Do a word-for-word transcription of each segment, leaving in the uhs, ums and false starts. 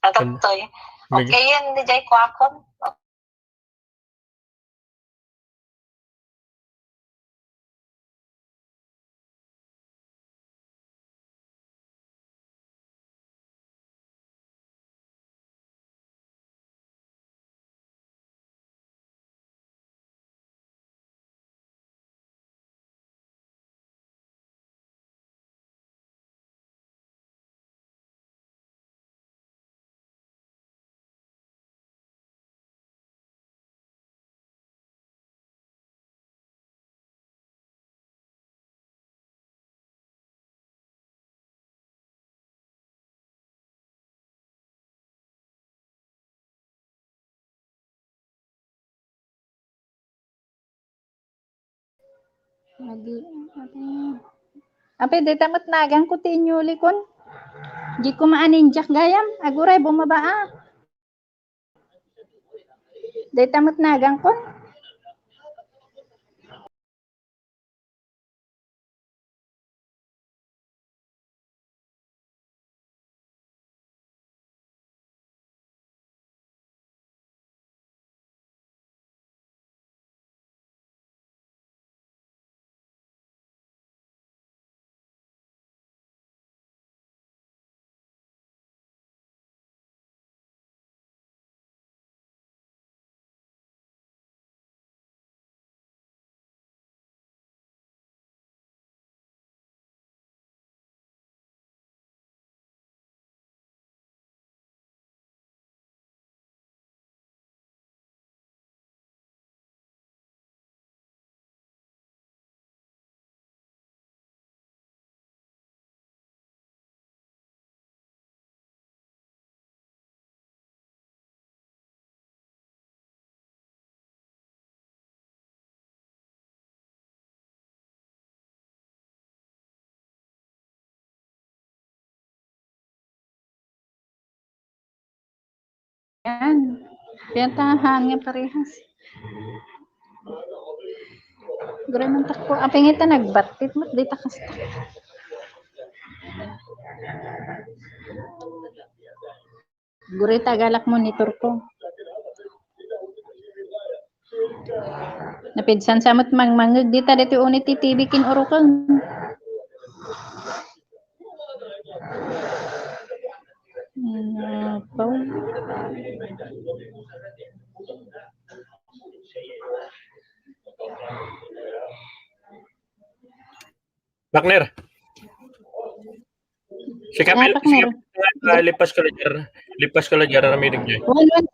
Adtoy. Nag- Okay, yan, di jay kuakon. Madi-, madi-, Apay, dayta met naganko ti inyulikon. Di ko maanindiak gayam. Aguray, bumaba, ah. Dayta met naganko. Yan. Yan ta hangin parehas. Gura man tako. Apay nga ita nagbattit met, di ta kasta. Gura ita agalak monitor ko. Napigsa sa met mangmangngeg dita daytoy unay ti T V kin uruken. Ano pa? Partner. Si Camille, partner. Sige, ah, lipas ko lang, lipas ko lang, aramideg jay. Wen, wen.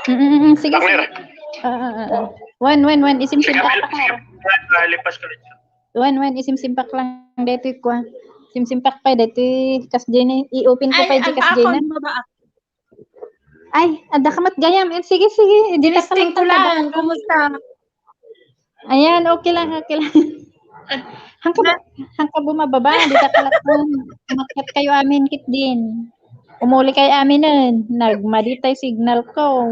Mm, mm, mm. Sige, sige. Ah, ah, ah, ah. Wen, wen, wen. Isimsimpak lang. Sige, ah, lipas ko lang. Wen, wen. Isimsimpak lang daytoy kua. Simsimpak pay daytoy kas jay na. I-open ko pay jay kas jay na. Ay, adda ka met gayam. Eh, sige, sige. Di ta kalangan. Kumusta? Ayan, okay lang, okay lang. Hangka bu-, hangka bumababa, di ta kalangan. Umakyat kayo amin, ket din. Umuli kayo amin, eh. Nagmadi tay signal ko.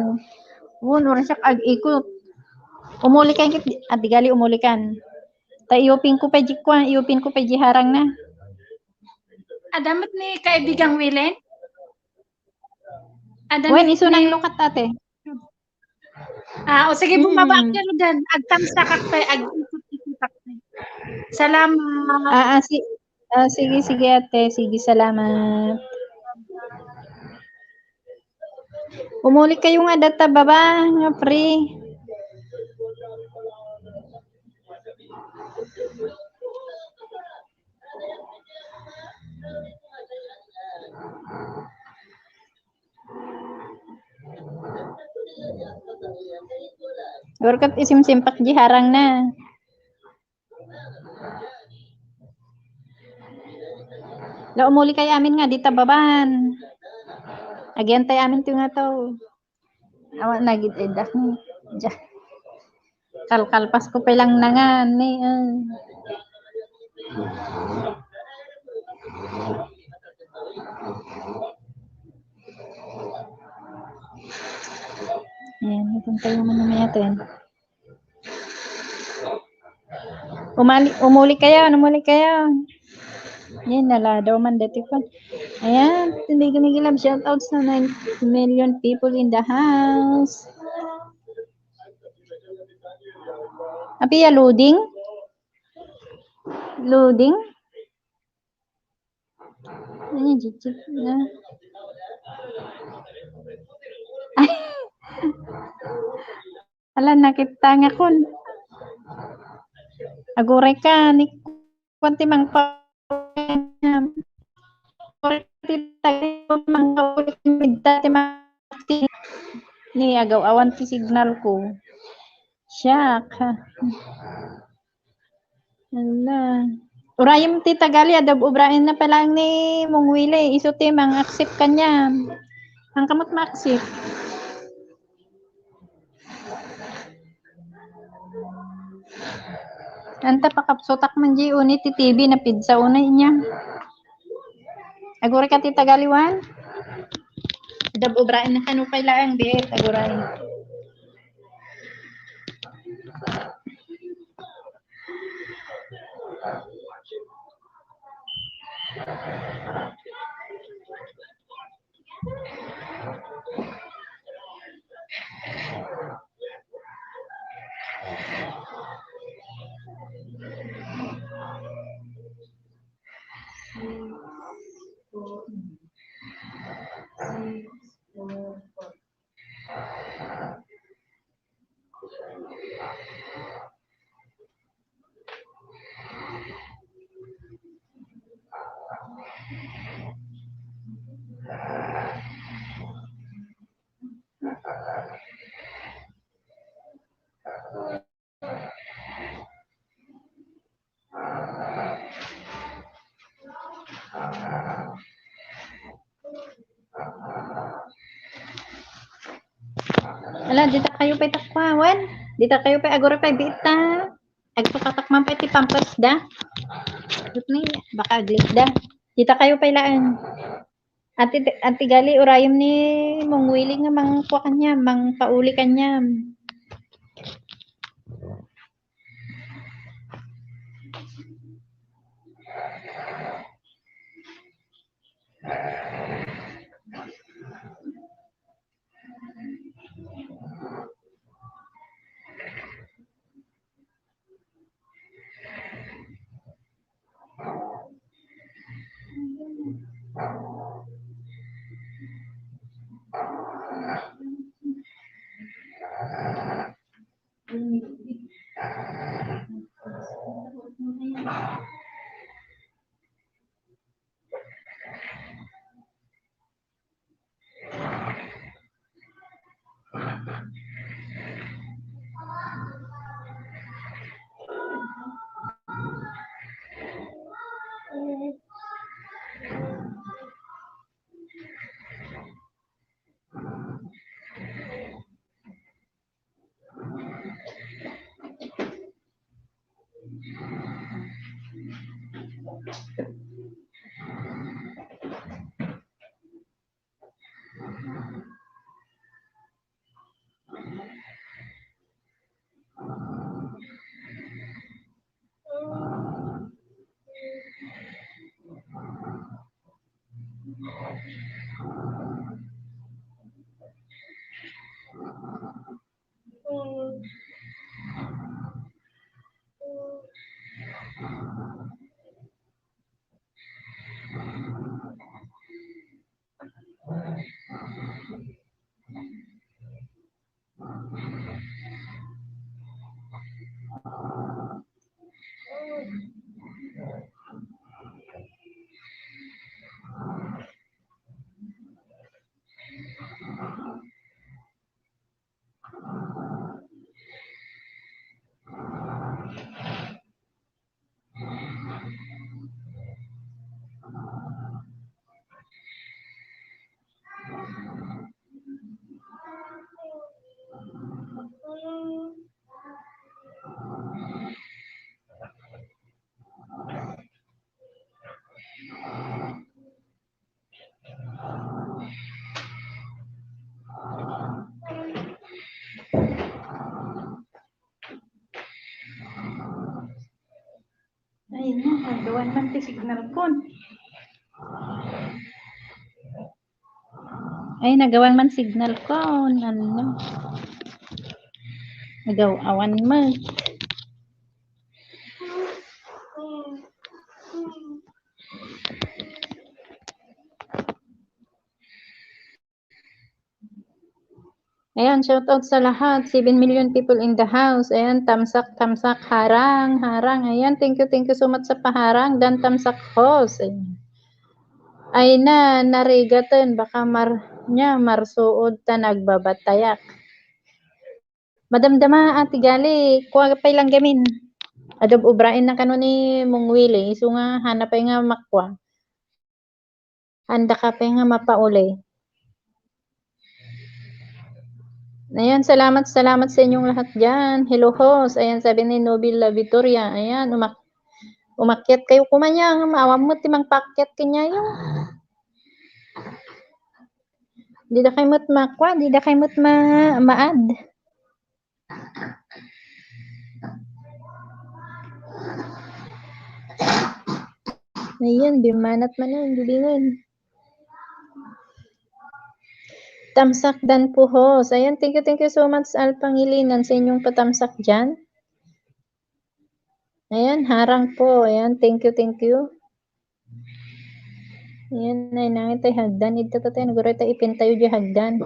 Wun, oras siak ag-ikot. Umuli kayo, ket di, ah, di gali umuli kan. Ta i-open ko pay jay kua, i-open ko pay jay harang na. Adda met ni kaibigang Willen? Adda met ni, wen, isu nang lukat, ate. Ah, o sige, bumaba ka, mm, diyan. Agtamsakak pay, ag-ikot-ikotak pay. Salamat. Ah, ah, si-, ah, sige, sige, ate. Sige, salamat. Umuli kayo nga data baba, nga free. Gurkat isimsimpak jay harang na. La, umuli kayo amin nga, di ta baban. Agyantay amin ti nga tao. Awa, nagid-, eh, dak-, ja-, kalkalpas ko pa lang na nga, ni, ah. Ayan, napunta yung ano natin. Umali-, umuli kayo, umuli kayo. Yan, naladaw man dati pa. Ayan, hindi ginigilab. Shoutouts na nine million people in the house. Apia, loading? Loading? Ano yung jijip na? Ay. Ala, nakita nga kun. Aguray ka, ni kuwan ti mangpa-, ti tag-, mangpa-, ni agaw-awan ti signal ko. Siak. Ala. Urayem ti tagali, adda ubraenna pay laeng ni Mong Willie. Isu ti mang-accept kaniam. Ang kamot ma-accept. Anta pakapsutak man di uni ti T V na pizza una inya. Aguray ka ti tagali wen? Adda ubraenna kano pay laeng, biit, aguray. Ala, dita kayo pay takpawan. Dita kayo pay, aguray pay, biit ta. Agsukatak man pay ti pampers da. Ni, baka aglit da. Dita kayo pay laeng. Ati, ati gali, urayem ni Mong Willie nga mangkua kaniam, mangpauli kaniam. Ay, no, kaduan man ti signal ko. Ay, nagawan man signal ko. Ano? Nagaw-awan man. Ayan, shout out sa lahat. Seven million people in the house. Ayan, tamsak, tamsak, harang, harang. Ayan, thank you, thank you so much sa paharang. Dan tamsak host. Ayan. Ay na, narigaten. Baka mar-, niya, marsuod ta nagbabatayak. Madamdama, Ate Gali, kua pay lang gamin. Adda ubraen na kano ni Mong Willie, isu nga, hana pay nga makua. Handa ka pay nga mapauli. Ayan, salamat, salamat sa inyong lahat dyan. Hello, host. Ayan, sabi ni Nobel La Victoria. Ayan, umak-, umakyat kayo kumanya. Maawam mo, ti mangpakyat kanyayo. Di da kay met makua, di da kay met ma-, ma-add. Ayan, bimanat man ang dibingan. Tamsak dan puhos. Ayan, thank you, thank you so much, Al Pangilinan, sa inyong patamsak dyan. Ayan, harang po. Ayan, thank you, thank you. Ayan, ay nangin tayo hagdan. Ito tayo, naguro tayo, ipin tayo di hagdan.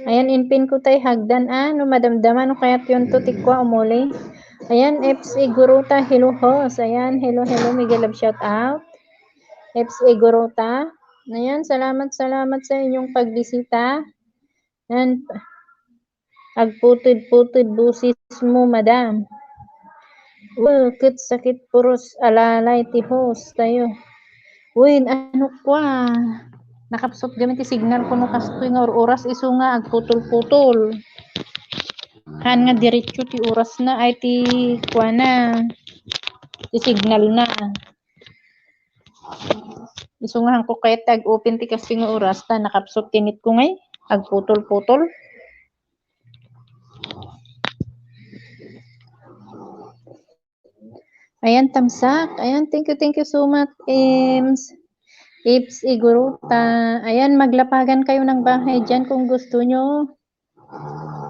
Ayan, inpin ko tay hagdan, ah, no madamdama, no kayat yun to, tikwa, umuli. Ayan, F C Guruta, hello, host. Ayan, hello, hello, mega love, shout out. F C Guruta. Ayan, salamat, salamat sa inyong pagbisita. Ayan, agputid-putid boses mo, madam. Uy, ket sakit puros alalay ti host tayo. Uy, ano kwa? Nakapsot gamin ti signal ko no kastoy nga or-oras isu nga agputol-putol. Han nga diretso ti oras na ay ti kwa na. Ti signal na. Isu nga hanko kayat ti ag-open ti kastoy nga oras ta nakapsot ti net ko ngay agputol-putol. Ayan, tamsak. Ayan, thank you, thank you so much, Ems. Ips Iguruta. Ayan, maglapagan kayo ng bahay dyan kung gusto nyo.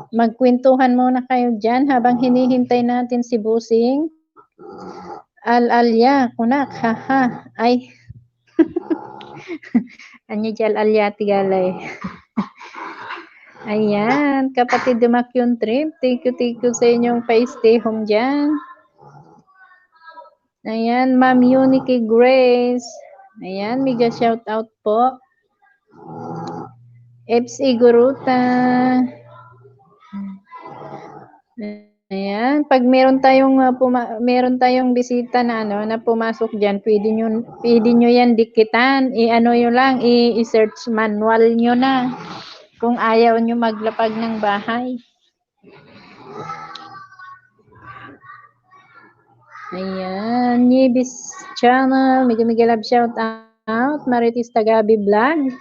Magkwentuhan muna kayo dyan habang hinihintay natin si Busing. Al-alya, kunak, haha. Ay. Anya di al-alya ti galay. Ayan, kapatid Dumakyong Trip, thank you, thank you sa inyong pa-stay home dyan. Ayan, Ma'am Unique Grace. Ayan, mega shout out po. F C Guruta. Ayan, pag meron tayong, ah, puma-, meron tayong bisita na, ano, na pumasok diyan, pwede nyo, pwede nyo yan dikitan. I-ano nyo lang, i-, i-search manual nyo na kung ayaw nyo maglapag ng bahay. Ayan, Nibis Channel, mega mega love shout out, Marites Tagabi Vlog,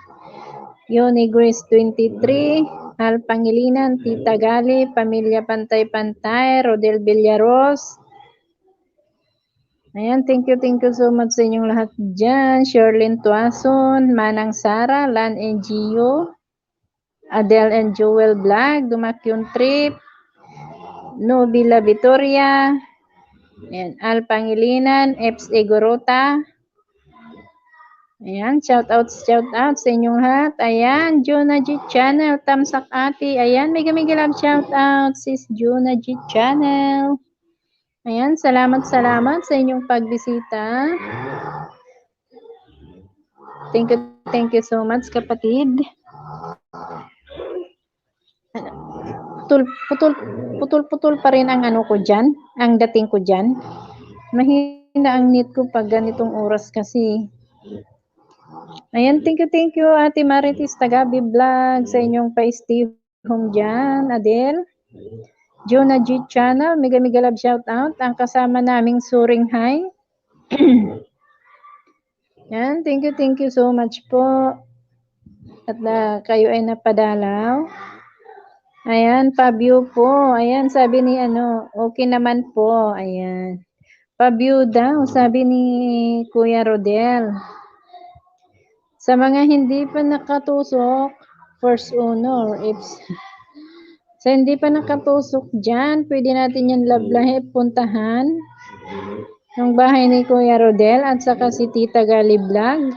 Yoni Grace twenty-three, Al Pangilinan, Tita Gali, Pamilya Pantay-Pantay, Rodel Villaros. Ayan, thank you, thank you so much sa inyong lahat dyan. Sherlyn Tuason, Manang Sara, Lan N G O, Adele and Joel Vlog, Dumakyong Trip, Nobila Victoria, ayan, Al Pangilinan, Eps Iguruta. Ayan, shout out, shout out sa inyong lahat. Ayan, Juna G Channel, tamsak ati. Ayan, mega mega love shout out, sis Juna G Channel. Ayan, salamat, salamat sa inyong pagbisita. Thank you, thank you so much, kapatid. Ano, putol, putol, putol-putol pa rin ang ano ko dyan, ang dating ko dyan. Mahina ang net ko pag ganitong oras kasi. Ayan, thank you, thank you, Ate Marites Tagabi Vlog, sa inyong pa-stay home dyan, Adel. Jonah G Channel, mega mega love shout out. Ang kasama naming Suring High. Yan, thank you, thank you so much po. At, ah, kayo ay napadalaw. Ayan, pa-view po. Ayan, sabi ni ano, okay naman po. Ayan. Pa-view daw, sabi ni Kuya Rodel. Sa mga hindi pa nakatusok, first honor. If, sa hindi pa nakatusok dyan, pwede natin yan lablahi, puntahan. Yung bahay ni Kuya Rodel at saka si Tita Gali Vlog.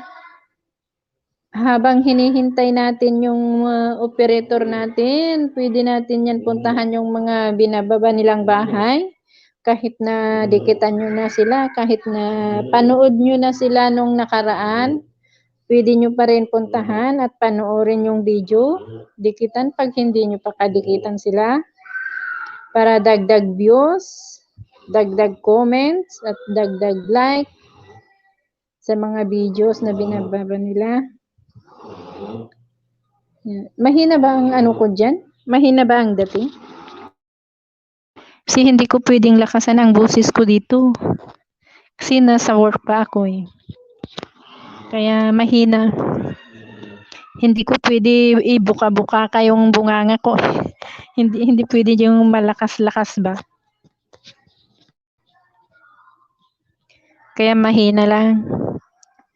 Habang hinihintay natin yung, ah, operator natin, pwede natin yan puntahan yung mga binababa nilang bahay. Kahit na dikitan nyo na sila, kahit na panood nyo na sila nung nakaraan, pwede nyo pa rin puntahan at panoorin yung video. Dikitan pag hindi nyo pa kadikitan sila. Para dagdag views, dagdag comments, at dagdag like sa mga videos na binababa nila. Yan. Mahina ba ang ano ko dyan? Mahina ba ang dating? Kasi hindi ko pwedeng lakasan ang boses ko dito. Kasi nasa work pa ako eh. Kaya mahina. Hindi ko pwede ibuka-buka kayong bunganga ko. Hindi, hindi pwede yung malakas-lakas ba? Kaya mahina lang.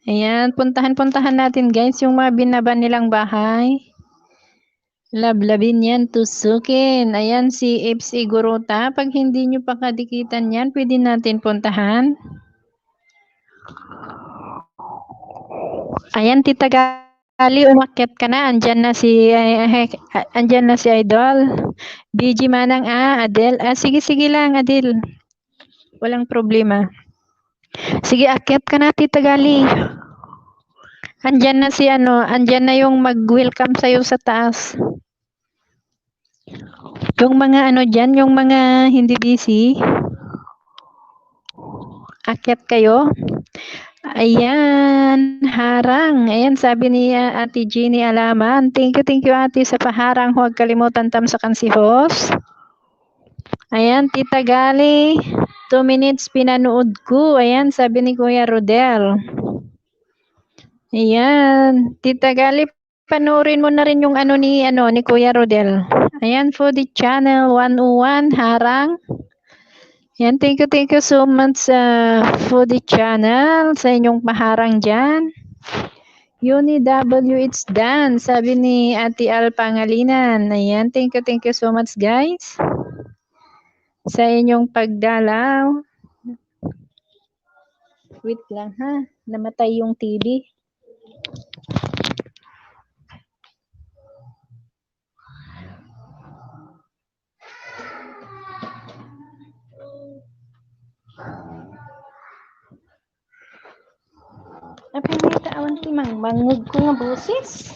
Ayan, puntahan-puntahan natin guys yung mga binaba nilang bahay. Lablabin yan, tusukin. Ayan si Ips Iguruta. Pag hindi nyo pa kadikitan yan, pwede natin puntahan. Ayan, Tita Gali, umakyat ka na. Andyan na si, ay, ay, andyan na si Idol. B G Manang, ah, Adel. Ah, sige, sige lang, Adel. Walang problema. Sige, akyat ka na, Tita Gali. Andyan na si ano, andyan na yung mag-welcome sa'yo sa taas. Yung mga ano dyan, yung mga hindi busy, akyat kayo. Ayan, harang. Ayan, sabi ni, ah, Ate Jeannie Alaman. Thank you, thank you, Ate, sa paharang. Huwag kalimutan tamsakan si host. Ayan, Tita Gali. Two minutes pinanood ko. Ayan, sabi ni Kuya Rodel. Ayan, Tita Gali, panoorin mo na rin yung ano ni, ano, ni Kuya Rodel. Ayan, Foodie Channel one oh one, harang. Ayan, thank you, thank you so much sa Foodie Channel, sa inyong paharang dyan. Yuni W, it's done, sabi ni Ate Al Pangalinan. Ayan, thank you, thank you so much, guys, sa inyong pagdalaw. Wait lang, ha, namatay yung T V. Apay, may taawan ti mangmangngeg ko nga boses.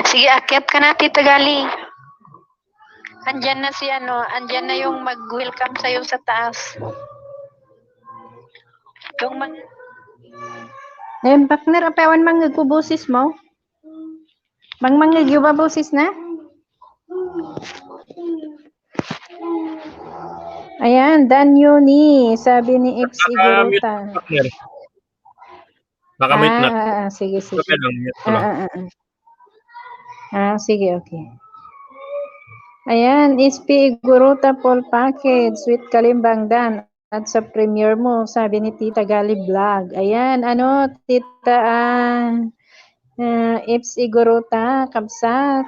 Sige, akyat ka na, Tita Gali. Andyan na si ano, andyan na yung mag-welcome sa'yo sa taas. Yung mag- Ngayon, partner, apay awan mangngeg ko boses mo? Mangmangngeg ba boses na? Ayan, Dan Yuni, sabi ni Ips Iguruta. Naka-mute na, partner. Naka-mute na. Ah, ah, ah, sige, sige. Okay lang, mute ko lang. Ah, ah, ah, ah. Ah, sige, okay. Ayan, S P Iguruta full package with Kalimbang Dan at sa premiere mo, sabi ni Tita Gali Vlog. Ayan, ano, Tita, ah, ah, Ips Iguruta, kabsat.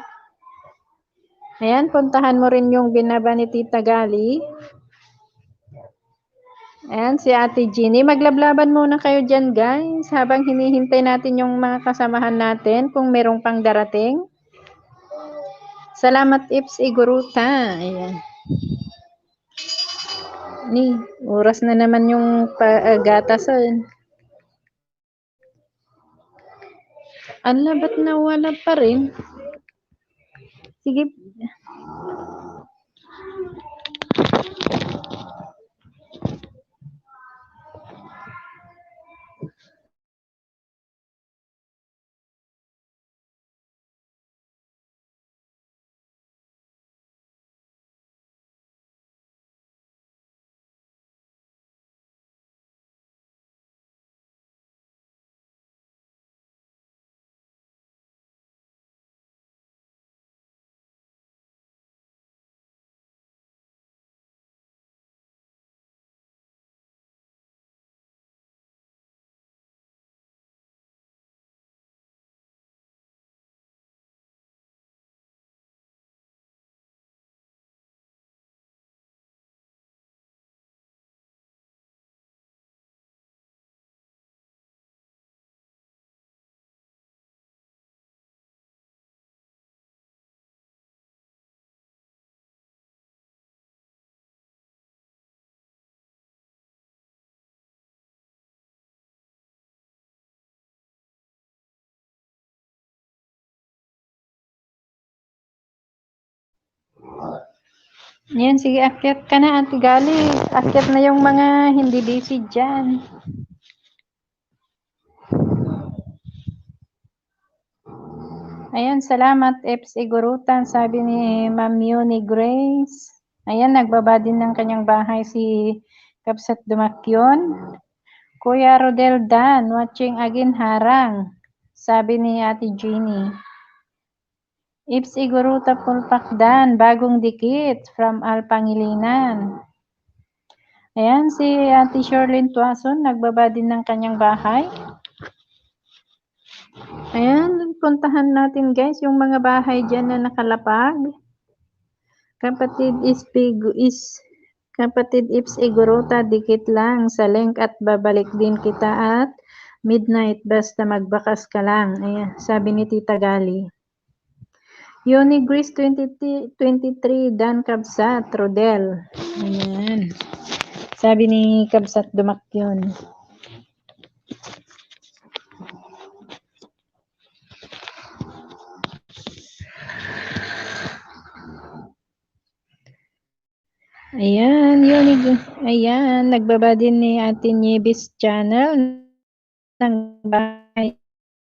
Ayan, puntahan mo rin yung binaba ni Tita Gali. Ayan, si Ate Jeannie. Maglablaban muna kayo dyan, guys, habang hinihintay natin yung mga kasamahan natin kung merong pang darating. Salamat, Ips Iguruta. Ayan. Ni, oras na naman yung pa-, ah, gatasan. Ala, ba't nawala pa rin? Sige. Yan, sige, akyat ka na, Ate Gali. Akyat na yung mga hindi busy dyan. Ayan, salamat, Eps Igurutan, sabi ni Ma'am Yuni Grace. Ayan, nagbaba din ng kanyang bahay si Kabsat Dumakyon. Kuya Rodel Dan, watching again, harang, sabi ni Ate Jeannie. Eps Iguruta Pulpakdan, bagong dikit from Alpangilinan. Ayan, si Ate Shirlyn Tuason, nagbaba din ng kanyang bahay. Ayan, puntahan natin, guys, yung mga bahay dyan na nakalapag. Kapatid is Pigu-, is, kapatid Ips Iguruta, dikit lang sa link at babalik din kita at midnight, basta magbakas ka lang. Ayan, sabi ni Tita Gali. Yuni Grace twenty, twenty-three, Dan Kabsat, Rodel. Ayan. Sabi ni Kabsat Dumakyon. Ayan, yun. Ayan, nagbaba din ni Ate Nieves channel ng bahay.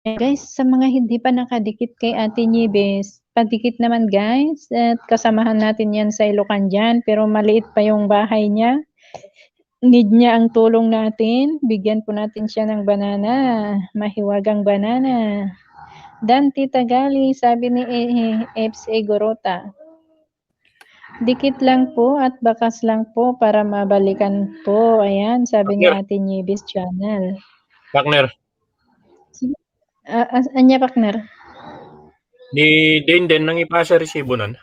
Guys, sa mga hindi pa nakadikit kay Ate Nieves, padikit naman, guys, at kasamahan natin yan sa Ilocan dyan, pero maliit pa yung bahay niya. Need niya ang tulong natin. Bigyan po natin siya ng banana, mahiwagang banana. Dan Tita Gali, sabi ni E-, Eps Egorota. Dikit lang po at bakas lang po para mabalikan po. Ayan, sabi ni Partner. Ate Nieves Channel. Partner. Sige. Ah, as-, anya, partner? Ni Denden, nang ipasa resibo nan?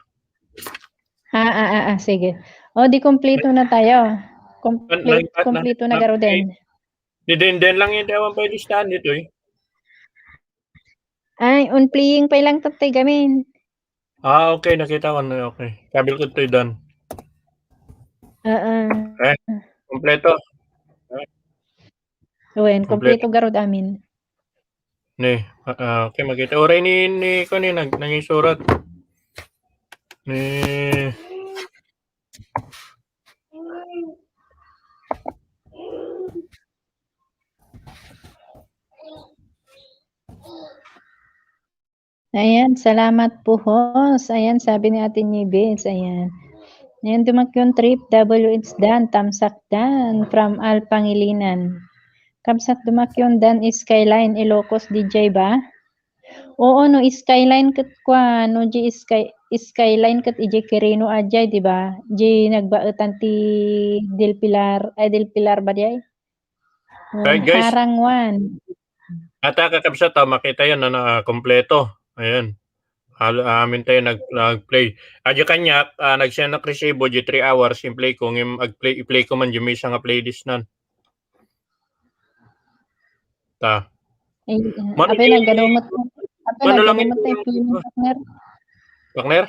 Ah, ah, ah, ah, sige. O, di kumpleto na tayo. Kumple-, Nang, nang, kumpleto na, nang, Garoden. Ni Denden lang yung tawang pa listahan dito eh. Ay, on playing pa lang tatay gamin. Ah, okay, nakita ko na, okay. Kabil ko to'y done. Oo. Eh, kompleto. Wen, kompleto. Kompleto garud amin. Ni, ah, ah, okay, makita. Oray ni, ni, ko ni, nag-, nangisurat. Ni, Ayan, salamat po, host. Ayan, sabi ni Ate Nieves, ayan. Ayan, dumakyon trip, W H Dan, Tamsak Dan, from Al Pangilinan. Kabsat dumakyon Dan Skyline, Ilocos, D J ba? Oo, no, Skyline ket kua, no, di Sky-, Skyline ket ijay Quirino ajay, di ba? Di nagbaetan ti Del Pilar, ay, Del Pilar ba di ay? Right, guys. Harang one. Ata, kakabsat, ah, makita yan, ano, ah, kompleto. Ayan. Al-, amin tayo nag-, nag-play. Adya kaniak, ah, nag-send ak resibo, di three hours, in-play ko, ngem ag-play, i-play ko man, di maysa nga playlist nan. Ta. Eh, mano apay di, naggadumot, apay mano lang naggadumot yung tayo, partner? Partner?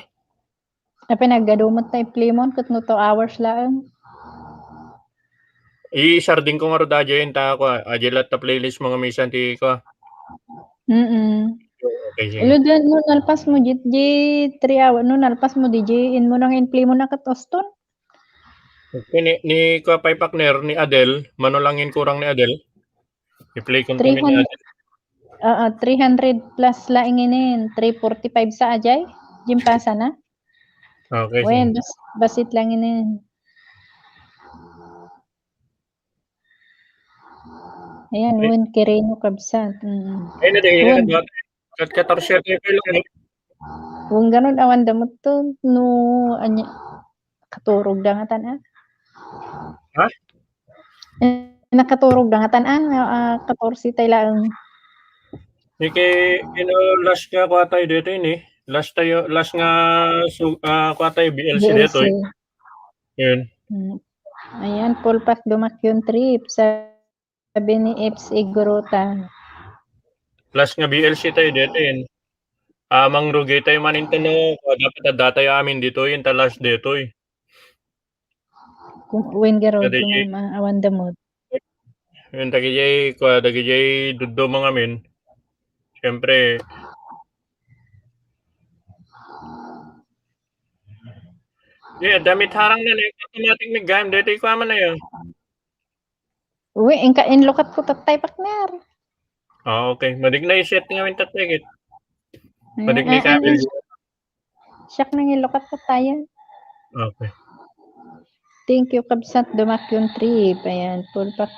Apay naggadumot tayo, Plimon, ket no two hours laeng. Isarding ko nga ro da dyan, ta ko, ah, adya latta playlist mga misan ti ko. Mm-mm. Okay, sige. Ilo, dan, no, nalpas mo, di, di three hour, no, nalpas mo, di, di, in mo nang in Plimon na kat Austin? Okay, ni, ni ko pay partner, ni Adel, mano lang in kurang ni Adel? I-play ko kami ni Adel. Three hundred, oo, three hundred plus laeng inin, three forty-five sa ajay, jimpasa na. Okay, wen, sige. Bas-, basit lang inin. Ayan, okay. Wen, Quirino kabsat. Mm. Ay, na, dahil wen. Kat-, katorse tayo kayo lang, eh. Wen, ganun, awan damot to, no, anya, katurog da nga tan, ah. Ha? Eh, nakaturog da nga tan, ah, ah, katorse tayo laeng. Ni kay, you know, last nga kuha tayo dito yun, eh. Last tayo, last nga, su-, ah, kuha tayo, B L C B L C dito, eh. Yun. Hmm. Ayan, full pass dumakyon trip. Sabi ni Eps Iguruta. Plus nga B L C tayo dito yun. Amang rugi tayo man into no, dapat adda tayo amin dito yun, ta last dito eh. Kung wen garud, kung ma-, awan damot. Yun, dagijay, kwa, dagijay duddo mga min. Siyempre, Yeah, damit harang na, eh. Automatic ni game. Dito ikaw man na yun. Uy, inka inlukat ko tatay, partner. Ah, okay. Madig na i-set nga yung tatay, git. Madig na eh, ikabil. Siak nang ilukat ko tayo. Okay. Thank you, kabsat, dumakyong trip. Ayan, full pack.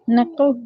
Naku.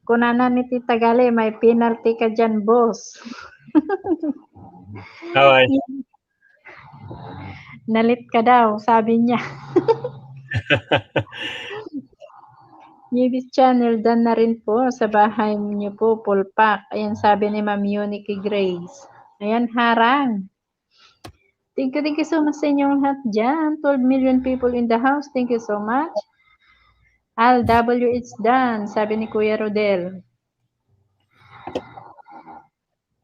Kunana ni Tita Gali, "May penalty ka dyan, boss." Away. "Nalit ka daw," sabi niya. Newbies Channel, done na rin po sa bahay niyo po, full pack. Ayan, sabi ni Ma'am Unique Grace. Ayan, harang. Thank you, thank you so much sa inyong lahat dyan. Twelve million people in the house. Thank you so much. Al W, it's done, sabi ni Kuya Rodel.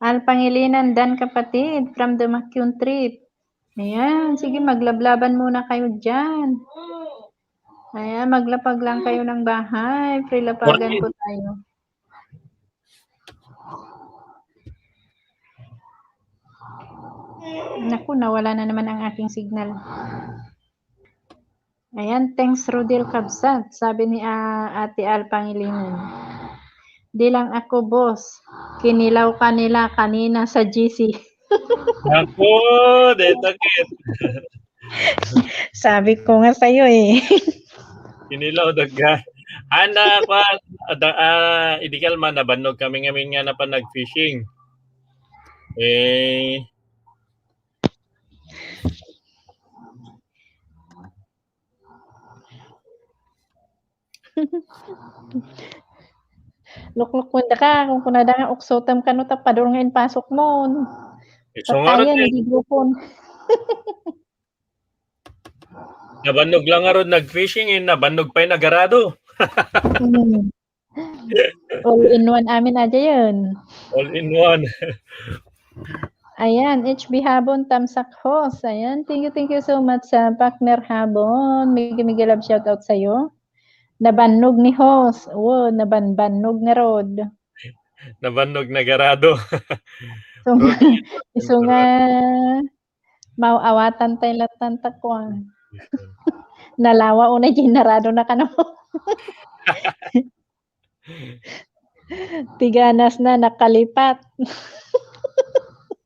Al Pangilinan, done, kapatid, from the Makyun trip. Ayan, sige, maglablaban muna kayo dyan. Ayan, maglapag lang kayo ng bahay. Free lapagan po tayo. Naku, nawala na naman ang aking signal. Ayan, thanks, Rodel Kabsat, sabi ni, ah, Ate Al Pangilinan. "Di lang ako, boss. Kinilaw ka nila kanina sa G C." Naku, deta ket. Sabi ko nga sa'yo, eh. Kinilaw, dagga. Ana, kwa, ada, ah, idikal man, nabannog kami ngamin nga napan nag-fishing. Eh. Luklukon daka, kung kunada nga uksotem kano, tapador nga impasok mo. Isu nga Patayen, rin, eh. Di grupon. Nabannog lang nga rod nag-fishing, eh, nabannog pa'y nagarado. Mm. All in one amin, aja yun. All in one. Ayan, H B Habon, tamsak host. Ayan, thank you, thank you so much sa partner Habon. Migi, migi love shoutout sa'yo. Nabannog ni host. Wo, nabanbannog nga rod. Nabannog nagarado. So, Rod, isu nga, mauawatan tayo latan ta kwan. Nalawa una, ginarado na kano. Tiganas na, nakalipat.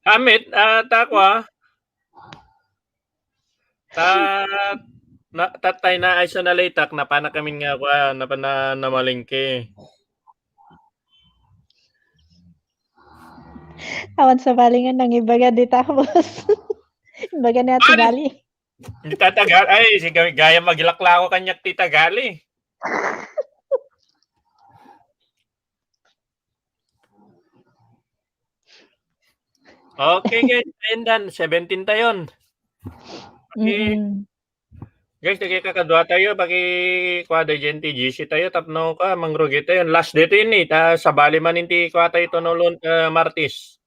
Amit, ah, ta kua. Ta, na, tatay na, ay, sa nalitak, napana kami nga, kua, napana, namalengke. Awan sa balingan nang ibaga di tapos. Ibaga ni Ate Gali. Tatagal, ay, si Ga-, gaya magilaklako kanyak ti tagali. Okay, guys, and then seventeen tayon. Okay. Mm-mm. Guys, dagiti kakadua tayo, paki-, kua daydiay ti G C tayo, tapno ka, mangrugi tayo. Last dito yun eh, ta sabali man inti kua tayo tunulon, eh, Martes.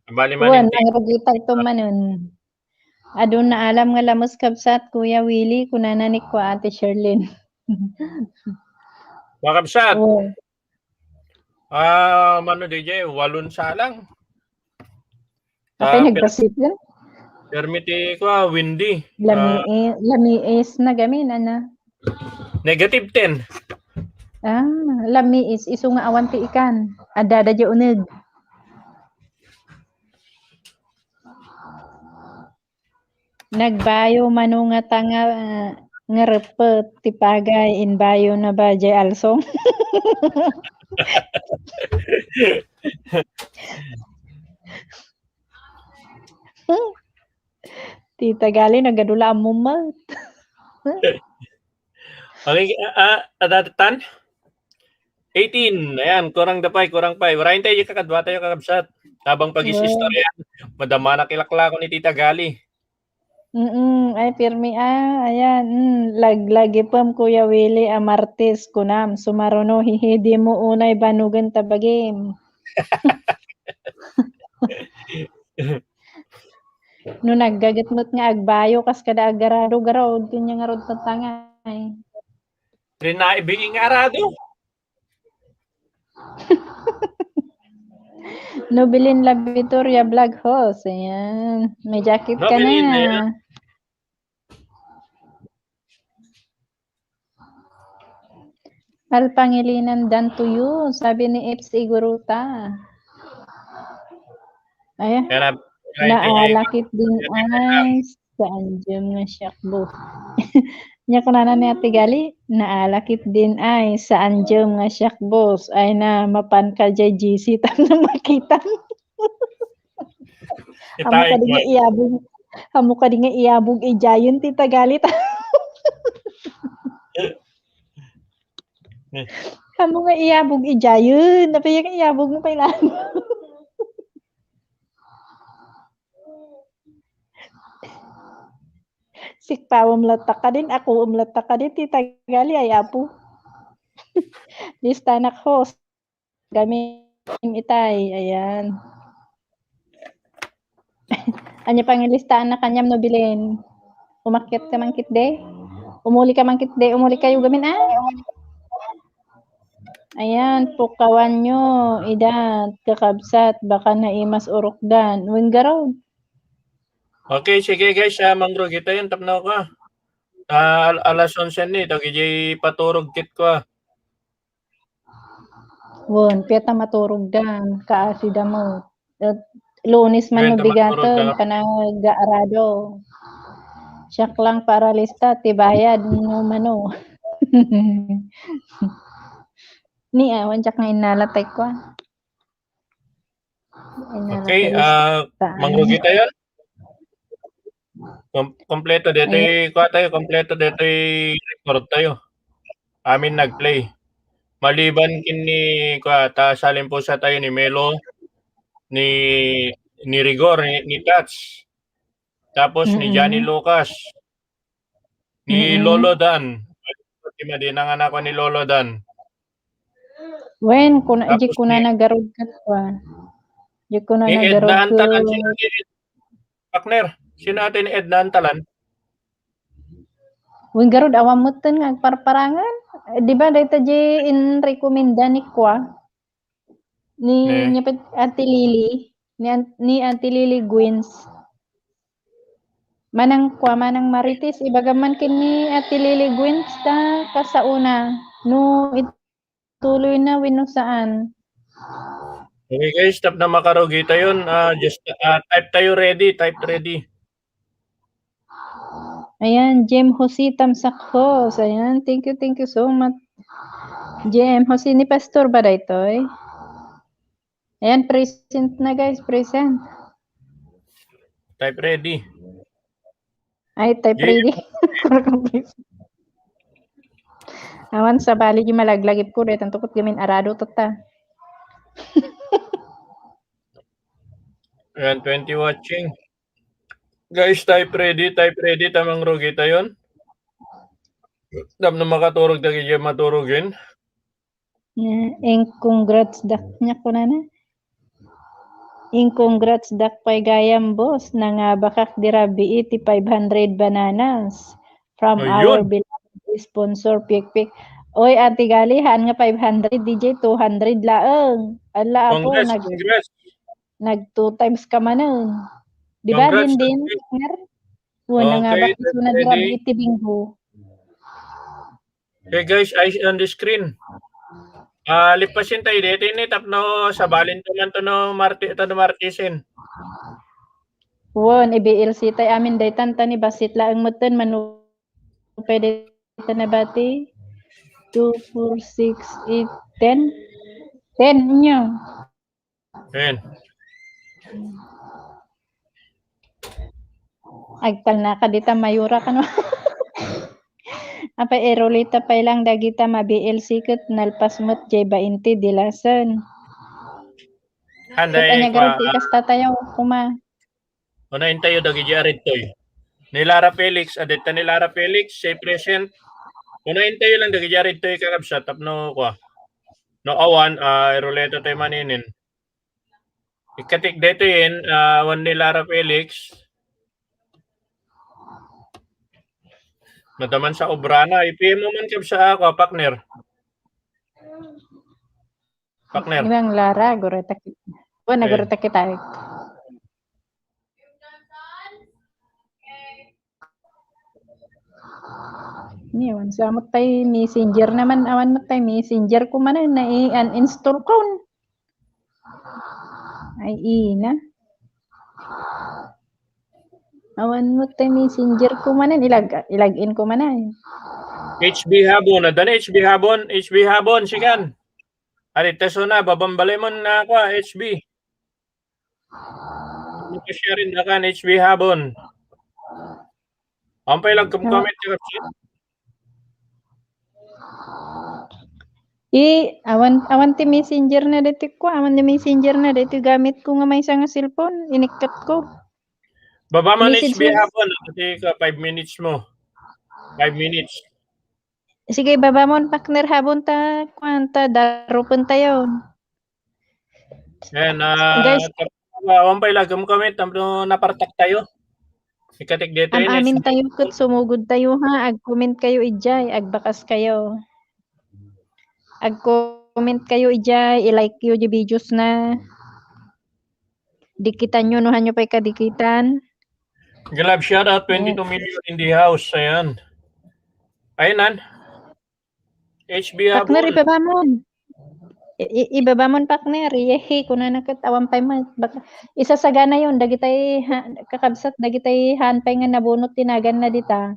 Sabali man inti. Wen, mangrugi tayo tumanon. Adun naalam nga lamus, kabsat, Kuya Willie, kunana ni kua Ate Sherlyn. Kua kabsat. Wen. Ah, mano daydiay, walon salang. Apay, ah, nagpasipil? Permi ti kua, windy. Lami-, Ah, lamiis na gamin, ana. Negative ten. Ah, lamiis, isu nga awan ti ikan. Adda da di uneg. Nagbayo mano nga tanga, nga repet ti pagay, imbayo na ba jay alsong? Tita Gali, nagadula ammo met. Okay, ah, ah, adda tan? Eighteen. Ayan, kurang da pay, kurang pay. Warayen tayo, kakadwa tayo, kakabsat. Habang pag-istorya, madama na kilaklako ni Tita Gali. Mm, ay, pirmi, ah, ayan, mm, laglagipem, Kuya Willie, a Martes, kunam, sumaruno, hihi, di mo unay banugen ta bagim. No naggaget met nga agbayo, kas kada agarado, garod, kanya nga rod tatangay. Rinaibing nga arado. Nobilin La Victoria Vlog Host, ayan. May jacket ka Nobilin, na. Ayan. Al Pangilinan dan tuyo, sabi ni Eps Iguruta. Ayan. Kaya na, Naalakit din ay saan diem nga siak, boss. Nya kunana ni Ate Gali, naalakit din ay saan diem nga siak, boss. Ay na, mapan ka jay G C, tapno makitam. Amo kadi nga iyabog, amo kadi nga iyabog ijayen ti Tita Gali ta. Amo nga iyabog ijayen, napay nga iyabog mo pay lang. Sikpawem latta kadin, akuem latta kadin, Tita Gali, ay apo. Listanak, host. Gamin itay, ayan. Anya pangilistaanna kaniam, Nobilin? Umakyat ka man ketdi? Umuli ka man ketdi? Umuli kayo gamin, ah? Ayan, pukawanyo, ida, kakabsat, baka naimas urukdan. Wen garud. Okay, sige guys, ah, mangrugi tayo, tapno ko, ah. Ah, al-, alas onse ni, dagiti paturog ket ko, ah. Wen, pia ta maturogdan, kaasi da met. Et Lunes man no bigaten, panagaarado. Siak lang para lista ti bayad no mano. Ni awan, diak nga innala tay kua. Okay, ah, mangrugi tayo. Kom-, kompleto detoy, kua tayo, kompleto detoy record tayo. Amin nag-play. Maliban ken ni, kua, ta salimpusa tayo ni Melo, ni, ni Rigor, ni, ni Tats. Tapos ni Johnny Lucas. Ni Lolo Dan. Di madi nanganak ni Lolo Dan. Wen, kuna, di kuna nagarud ket kua. Di kuna nagarud ket. Edna Antalan, sino ati ni, partner? Sino ati ni Edna Antalan? Wen garud, awan metten nga agparparangan. Eh, di ba, dayta di inrekomenda ni kua? Ni, ni Ate Lily, ni An-, ni Ate Lily Gwynns. Manang kua, manang Marites, ibagam man ken ni Ate Lily Gwynns ta kasaona. No ituloy na wenno saan. Okay guys, tapno makarugi tayon. Ah, just, ah, type tayo ready, type ready. Ayan, Jem Jose Tamsakos. Ayan, thank you, thank you so much. Jem Jose, ni Pastor ba daytoy? Ayan, present na guys, present. Type ready. Ay, type ready. Awan, sabali di malaglagip ko, daytan tukot gamin arado tatta. Ayan, twenty watching. Guys, type ready, type ready, ta mangrugi tayon. Tapno makaturog dagiti maturogin. Eh, and congrats dak-, nya kunana. And congrats dak pay gayam, boss. Nangabakak di rabii ti five hundred bananas from our beloved sponsor, Pikpik. Oy, Ate Gali, haan nga five hundred, D J, two hundred laeng. Ala, apo, congrats, nag-, congrats. Nag two times ka manen. Di ba, Congrats, Dindin, Dindin. Partner? Wen, nga, okay, bakit ko na ready. Grabe iti bingo. Hey guys, eyes on the screen. Ah, lipasin tayo dito ini tapno sabalin to man to no Marte, to no Martesin. Wen, i-B L C tay amin daytan ta ni basit laeng metten mano pwede ta nabati. Two, four, six, eight, ten. Ten nyo. Ten. Agtalna ka dita mayura kano. Apay, irulita pay lang dagita ma-B L C ket nalpas met jay bainte di lasen. Anda. Ket ania garud ti ikasta tayo, kuma. Unayen tayo dagiti arittoy. Ni Lara Felix, adetta ni Lara Felix, say present. Unayen tayo lang dagiti arittoy, kakabsat, tapno kua. No awan, ah, iruleta tayo maninin. Ikatik detoyen, ah, awan ni Lara Felix. Nadaman sa obrana, ipimo man kabsa ako, partner. Partner. Ibang Lara, gurita ki-, wen, gurita kita. Ni, awan sa met tay messenger naman, awan met tay messenger ko man, na i-uninstall ko. Ay, ina. Awan met tay messenger ko man, ilag-, ilag-in ko man ay. H B Habon, adda ni H B Habon, H B Habon, sikan. Ari, teso na, babambalemon na ako, ah, H B. Ano ka sharing na kan, H B Habon? Ampay lang kum-, comment ka, kapatid. I, awan, awan ti messenger na deti ko, awan ti messenger na deti gamit ko nga maysa nga cellphone, inikkat ko. Baba man H B Habon, kasi ka five minutes mo. Five minutes. Sige, baba mon, partner, Habon ta, kuan ta, darupen tayo. Yan, ah, guys, awan pay lagem comment, tapno napartak tayo. Ikatik dito, am-amin tayo ket sumugod tayo, ha. Ag-comment kayo idiay, agbakas kayo. Ag-comment kayo idiay, i-like yo di videos na. Dikitan yo, no, hanyo pay kadikitan. Glove shout out, twenty-two million in the house. Ayan. Ayan, nan. H B Habon. Partner, ibaba mon. I-, i-, ibaba mon, partner. Yehe, kunana ket awan pay met. Baka, isasagana yon, dagitay, ha, kakabsat, dagitay haan pay nga nabunot ti naganna dita.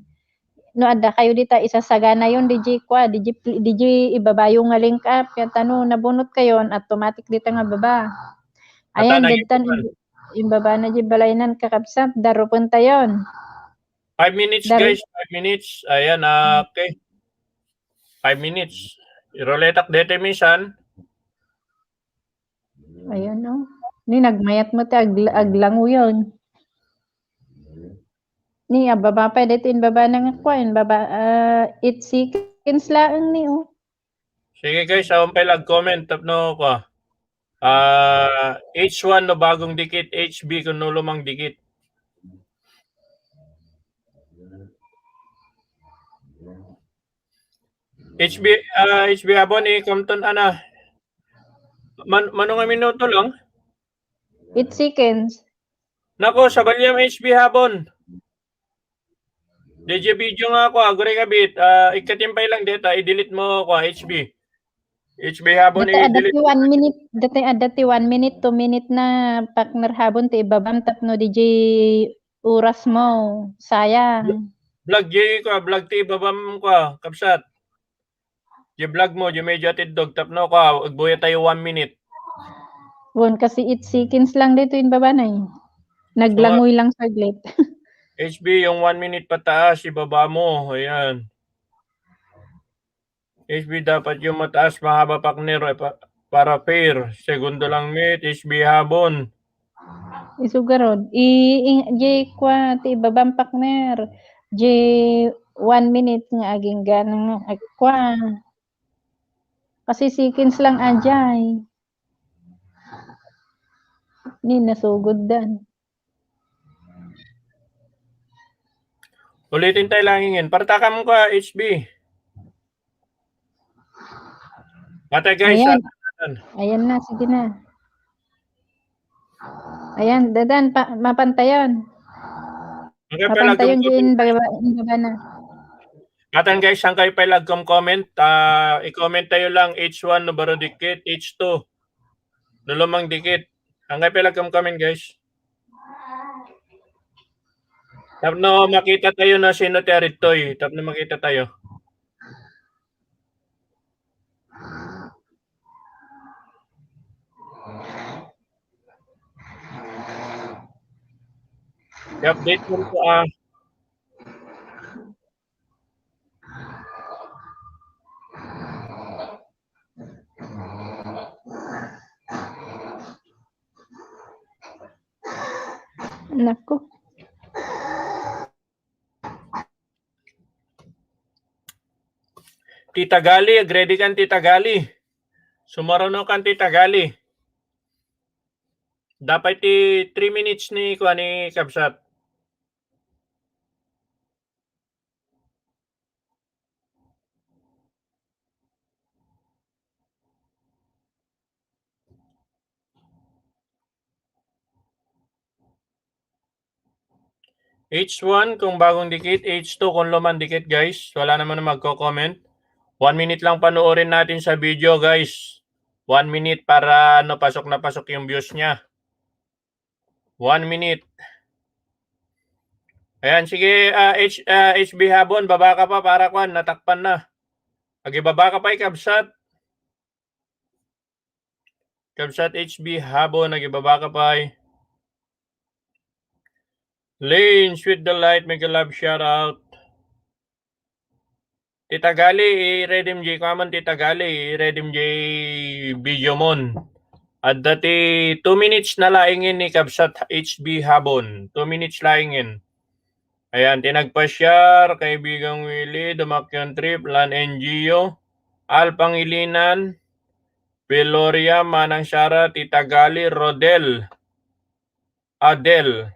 No adda kayo dita, isasagana yon, D J kwa, D J pl-, D J ibabayo nga link up. Ket no nabunot kayon, automatic dita nga baba. Ayan, dagtan, imbaba na di balaynan, kakabsat, darupen tayon. Five minutes, guys. Five minutes. Ayan, ah, okay. Five minutes. Iruletak dete minsan. Ayan, oh. Ni nagmayat mo ti ag-, aglanguyon. Ni, ah, baba pa, dito in baba na nga kuan, baba, ah, eight seconds laeng ni, oh. Sige, guys, awan pay lag-comment tapno ko. Ah, H one no bagong dikit, H B kun no lumang dikit. H B, ah, H B Habon, ikamton, ana. Man-, mano nga minuto lang? Eight seconds. Nako, sabaliam, H B Habon. D J video nga ako, agure kabit. Ah, ikatimpay lang deta, i-delete mo ako, H B. H B Habon, dati adda i-delete ti one minute, dati adda ti one minute, two minute na, partner Habon, ti ibabam tapno D J oras mo. Sayang. Vlog, di ko, vlog ti ibabam ko, kabsat. Di vlog mo, di medyo atiddog, tapno ko, agbuya tayo one minute. Wen, kasi eight seconds lang dito in baba na eh. Naglangoy lang saglit. H B, yung one minute pataas, ibaba mo. Ayan. H B, dapat yung mataas, mahaba, partner, eh, pa-, para fair. Segundo lang, mate, H B Habon. Isu garud. I-, i-, di kwa, ti ibabam, partner. Di one minute nga aginggan nga, ay, kwa. Kasi seconds lang, ajay. Ni nasugod dan. Ulitin tayo lang ingin. Partakam ko, H B. Ate, guys, ayan. Ayan na, sige na. Ayan, dadan, pa, mapantayon. Mapantayon din, baba, baba na. Katan guys, saan kayo pala agkom-comment? Ah, i-comment tayo lang H one no baro dikit, H two no lumang dikit. Saan kayo pala agkom-comment, guys? Tapno makita tayo na sino ti aritoy. Tapno makita tayo. I-update mo po, ah. Naku. Tita Gali, ag-ready kan Tita Gali. Sumaruno kan Tita Gali. Dapat ti three minutes ni, kuan, ni kabsat. H one kung bagong dikit, H two kung lumang dikit, guys. Wala naman ang magko-comment. One minute lang panuorin natin sa video, guys. One minute para, ano, pasok na pasok yung views niya. One minute. Ayan, sige, ah, H, ah, H B Habon, baba ka pa para, kuan, natakpan na. Agi, baba ka pa, ikabsat. Kabsat H B Habon, nagibaba ka pay. Lane, Sweet Delight, mega love shout out. Tita Gali, i-ready mo jay kuan, Tita Gali, i-ready mo jay video mon. Adda ti two minutes na laengen ni kabsat H B Habon. Two minutes laengen. Ayan, ti nagpa-share, Kaibigang Willie, Dumakyong Trip, Lan N G O, Al Pangilinan, Veloria, Manang Sara, Tita Gali, Rodel, Adel,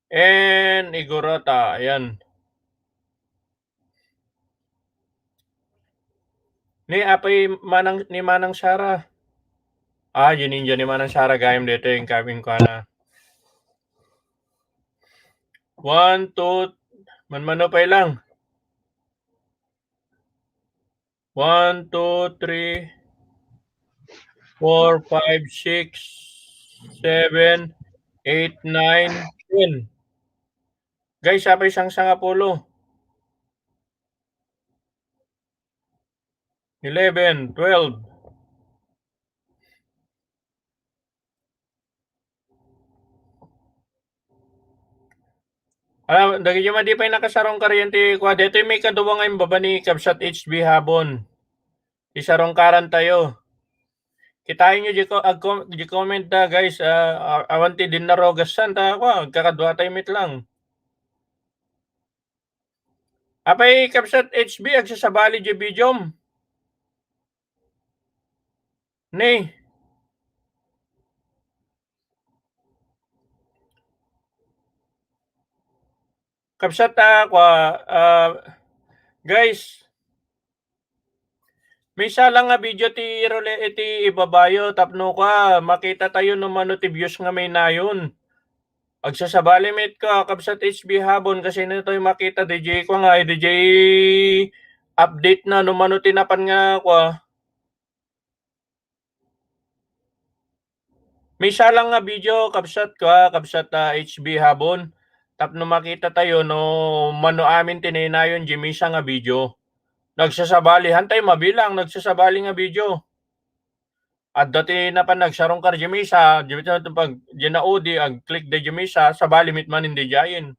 and Igorota. Ayan. Ni apay Manang, ni Manang Sara. Ah, yun, yun, ni Manang Sara gayam dito yung kabing ko na. One, two, manmano pa lang. One, two, three, four, five, six, seven, eight, nine, ten. Guys, apay sangsangapulo. Eleven, twelve. Ah, dagiti madi pay nakasarungkar yan ti kua. Detoy may kaduwa nga imbaba ni Kabsat H B Habon. Isarungkaran tayo. Kitaenyo di ko, ag-, di comment da, guys. Ah, a-, awan ti dinnarogasan ta, kua, agkakadua tayo met lang. Apay, Kabsat H B, agsasabali di videom. Ni. Kabsat, ah, kua, ah, guys, maysa lang nga video ti irole-, iti ibabayo tapno kua, makita tayo no mano ti views nga maynayon. Agsasabali met ka, Kabsat H B Habon, kasi natoy makita, D J ko nga, D J update na, no mano ti napan nga, kua. Maysa lang nga video, kabsat ko, ah, kabsat, ah, H B Habon. Tapno makita tayo, no, mano amin tinaynayon, di maysa nga video. Nagsasabali, hantay mabilang, nagsasabali nga video. Adda ti napan nagsarungkar di maysa, di pag, di naudi, ag-click da di maysa, sabali met manen di diayen.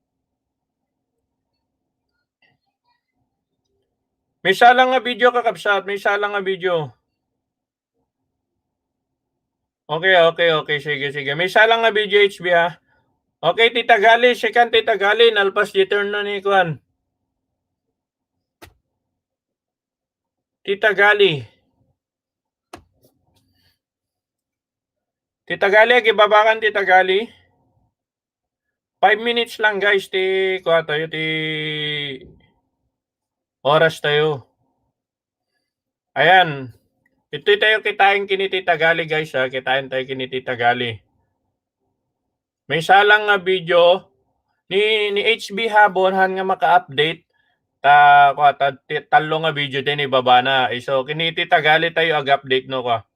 Maysa lang nga video, kakabsat, maysa lang nga video. Okay, okay, okay. Sige, sige. Maysa lang nga video, H B, ha? Okay, Tita Gali, second Tita Gali, nalpas di turn na ni kuan. Tita Gali. Tita Gali, agibabakan, Tita Gali. Five minutes lang, guys, ti, kua tayo, ti oras tayo. Ayan. Itoy tayo kitaen kini Tita Gali, guys, ha. Kitaen tayo kini Tita Gali. Maysa lang nga video ni, ni H B Habon han nga maka-update. Ta, kua, ta, ti, tallo nga video din ibaba na. Isu, kiniti Tagali tayo ag-update no ka.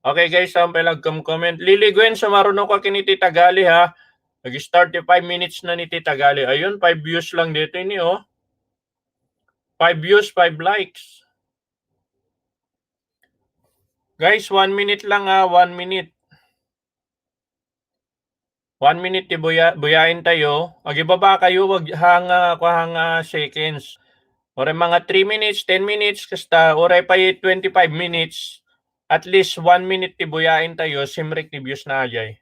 Okay guys, sampay lang kum-, comment. Lily Gwen, sumaruno ka kiniti Tagali ha. Nag-start yung five minutes na ni Tita Gali. Ayun, five views lang dito ini, oh. Five views, five likes. Guys, one minute lang, ah, one minute. One minute ti buya-, buyain tayo. Agibaba kayo, wag hanga, kwa hanga seconds. Uray mga three minutes, ten minutes, kasta uray pa twenty-five minutes. At least one minute ti buyain tayo, simrek ti views na ajay.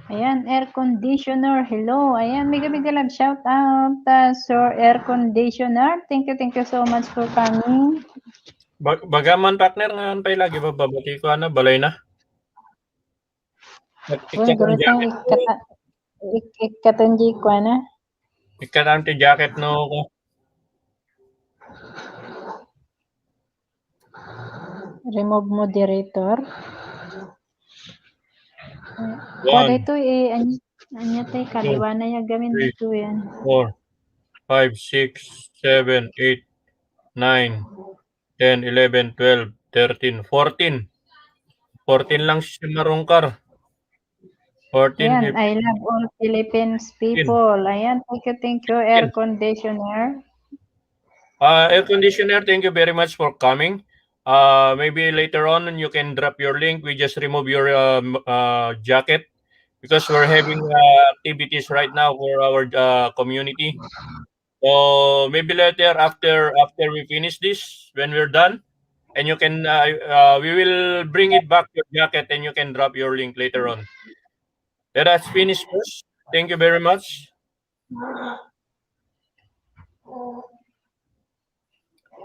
Ayan, air conditioner. Hello. Ayan, mega, mega love shout out, uh, Sir Air Conditioner. Thank you, thank you so much for coming. Bag-, bagaman, partner, nga pay lagi bababati ko, ano, balay na. Uy, gurutang ikkata-, ik-, ikkatunji ko, ano? Ikkatam ti jacket no ko. Remove moderator. One, ito, eh, anya, anya tayo, two, kaliwa na yung gamin three, dito yan. Four, five, six, seven, eight, nine, ten, eleven, twelve, thirteen, fourteen. Fourteen lang si Marungkar. Fourteen. Ayan, fifteen. I love all Philippines people. Ayan, thank you, thank you, air conditioner. Uh, air conditioner, thank you very much for coming. Uh, maybe later on you can drop your link. We just remove your, um, uh, jacket because we're having, uh, activities right now for our, uh, community. So maybe later after, after we finish this, when we're done, and you can, uh, uh, we will bring it back your jacket and you can drop your link later on. Let us finish first. Thank you very much.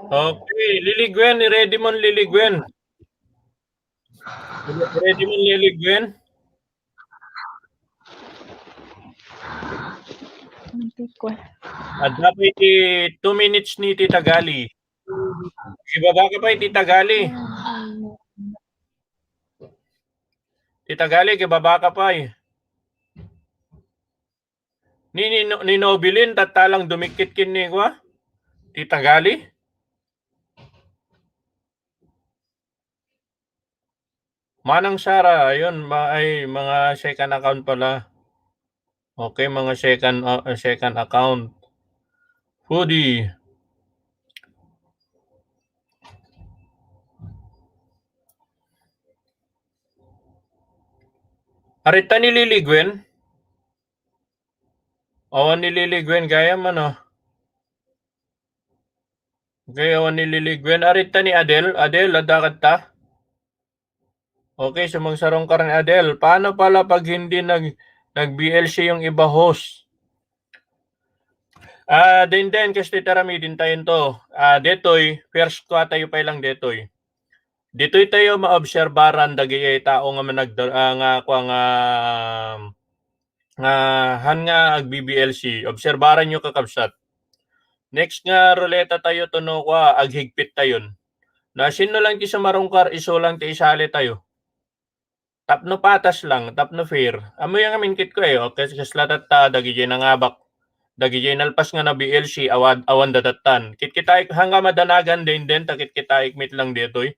Okay, Lily Gwen, ready mo, Lily Gwen? Ready mo, Lily Gwen? Hindi ko. Adda pa iti two minutes ni Tita Gali. Ibaba ka pa iti Tita Gali. Tita Gali, ibaba ka pa eh. Ni, ni, ni Nobilin, tattalang dumikit kin ni, kwa? Tita Gali? Manang Sara, ayun, ma-, ay, mga second account pala. Okay, mga second, uh, second account. Foodie. Arita ni Lily Gwen? Awan ni Lily Gwen gayam, ano? Okay, awan ni Lily Gwen. Arita ni Adel. Adel, adda kadta? Okay, sumangsarong ka rin, Adel. Paano pala pag hindi nag-, nag-B L C yung iba host? Ah, din, din, kasi titara mi din tayo to. Ah, detoy, first ko tayo pa lang detoy. Ditoy tayo maobserbaran dagiti tao nga managda-, ah, nga, kua nga, nga han nga ag-B B L C. Obserbaran nyo, kakabsat. Next nga ruleta tayo, to no, kua, aghigpit tayon. Na sino lang ti sumarungkar, isu lang ti isali tayo. Tapno patas lang, tapno fair. Ammoyo ngamin, kit ko, eh, o, kas-, kasla tatta, dagidiay nangabak, dagidiay nalpas nga na B L C, awan, awan dadattan. Kitkitaek, hangga madanagan din din, ta kitkitaek met lang ditoy.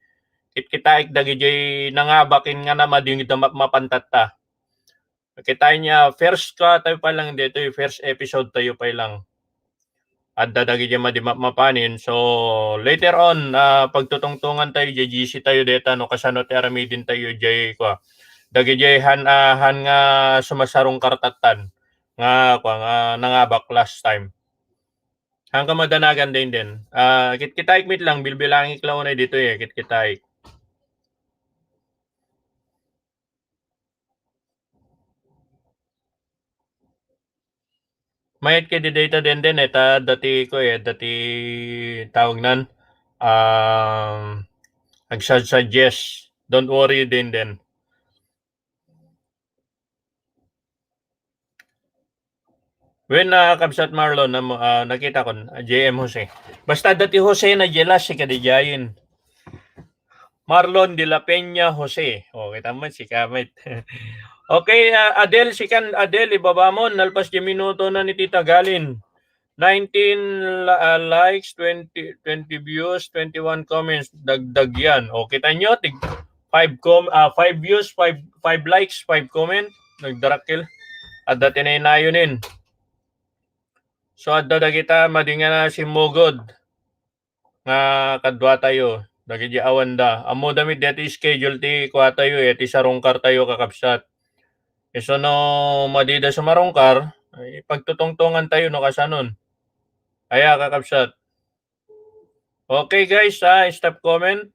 Kitkitaek dagidiay nangabak ken nga na madi nga ma-, mapan tatta. Kitaen niya, first ka tayo pa lang ditoy, first episode tayo pa lang. Adda dagidiay madi ma-, mapanin. So, later on, ah, pagtutungtungan tayo, diay G C tayo deta, no, kasano ti aramiden tayo, diay, kua, dagidiay han, ah, han nga sumasarungkar tattan, nga, kua, nga nangabak last time. Hangga madanagan din din. Ah, kitkitaek met lang, bilbilangek lang unay ditoy, eh, kitkitaek. Mayat ket dayta denden, eh, ta dati ko, eh, dati tawag nan, um, nagsasuggest. Don't worry, denden. Wen, ah, Kabsat Marlon, nam-, ah, nakita ko, ah, J M Jose. Basta dati Jose na jealous, si kadijayin. Marlon de la Peña Jose. O, kita mo, si Kamit. Okay, ah, Adel, sikan, Adel, ibaba mo, nalpas di minuto na ni Tita Galin. Nineteen la-, ah, likes, twenty, twenty views, twenty-one comments. Dagdag yan. O, kita nyo, tig-, five com-, ah, five views, five, five likes, five comment. Nagdarakkel. Adda tinaynayonen. So, adda dagita, madi nga na simmugod nga kadua tayo, dagiti awanda. Ammodami deti schedule ti kua tayo, eh, ti sarungkar tayo, kakabsat. Isu no madida sumarungkar, ay, pagtutungtungan tayo no kasanon. Aya, kakabsat. Okay, guys, ah, stop comment.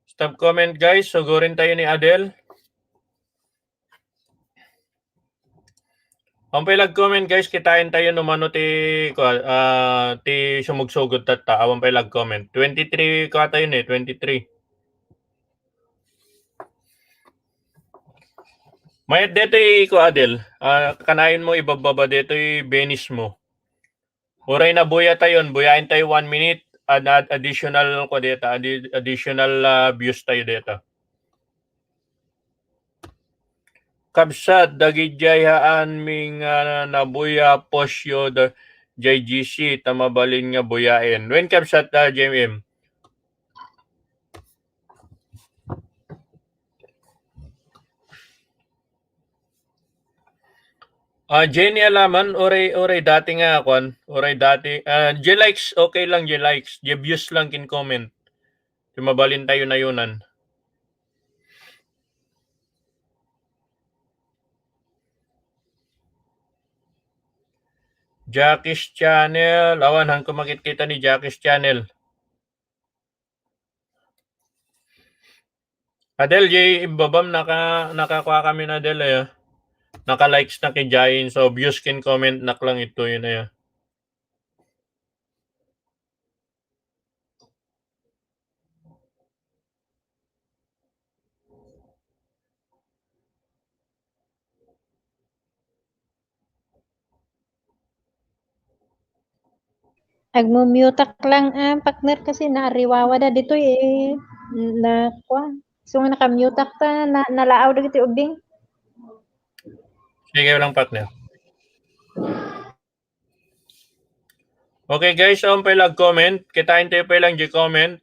Stop comment, guys. Sugurin tayo ni Adel. Awan pay lag-comment, guys, kitaen tayo no mano ti, kua-, ah, ti sumugsugod tatta. Awan pay lag-comment. Twenty-three kua tayo ni, twenty-three. Mayat detoy, kua, Adel. Ah, kanayon mo ibababa detoy benis mo. Uray nabuya tayon, buyaen tayo one minute, ad-, ad-, additional ko deta, addi-, additional, ah, views tayo deta. Kabsat, dagidiay haanmi nga nabuya, post yo da-, jay G C, ta mabalin nga buyaen. Wen, kabsat, ah, J M M? Ah, Jenny Alaman, uray, uray dati nga, kwan, uray dati, ah, J likes, okay lang, J likes, J views lang kin comment. Ti mabalin tayo nayunan. Jackie's Channel, awan, han ko makitkita ni Jackie's Channel. Adel, jay ibabam, naka-, nakakua kami na, Adel, eh. Naka-likes na ki Jain, so views kin comment nak lang ito, yun, eh. Agmu-mute-ak lang, ah, partner, kasi naariwawa da ditoy, eh. Na, kwan. So nga naka-mute-ak ta, na, nalaaw dagiti ubing. Sige lang, partner. Okay, guys, awan pay lag-comment. Kitaen tayo pay lang di comment.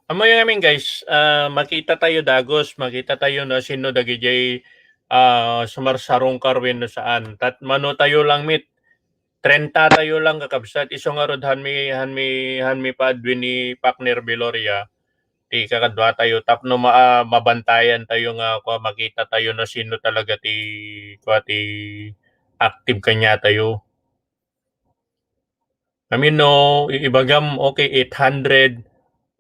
Ammoyo ngamin, guys, ah, makita tayo dagus, makita tayo no sino dagidiay, ah, sumarsarungkar wenno saan. Tat mano tayo lang met, trenta tayo lang, kakabsat. Isu ngarud, hanmi, hanmi, hanmi paadwi ni partner Viloria. Ti kakadua tayo tapno ma-, ah, mabantayan tayo nga, kua, makita tayo no sino talaga ti, kua, ti active kaniatayo. I mean, no, i-, ibagam, okay, eight hundred,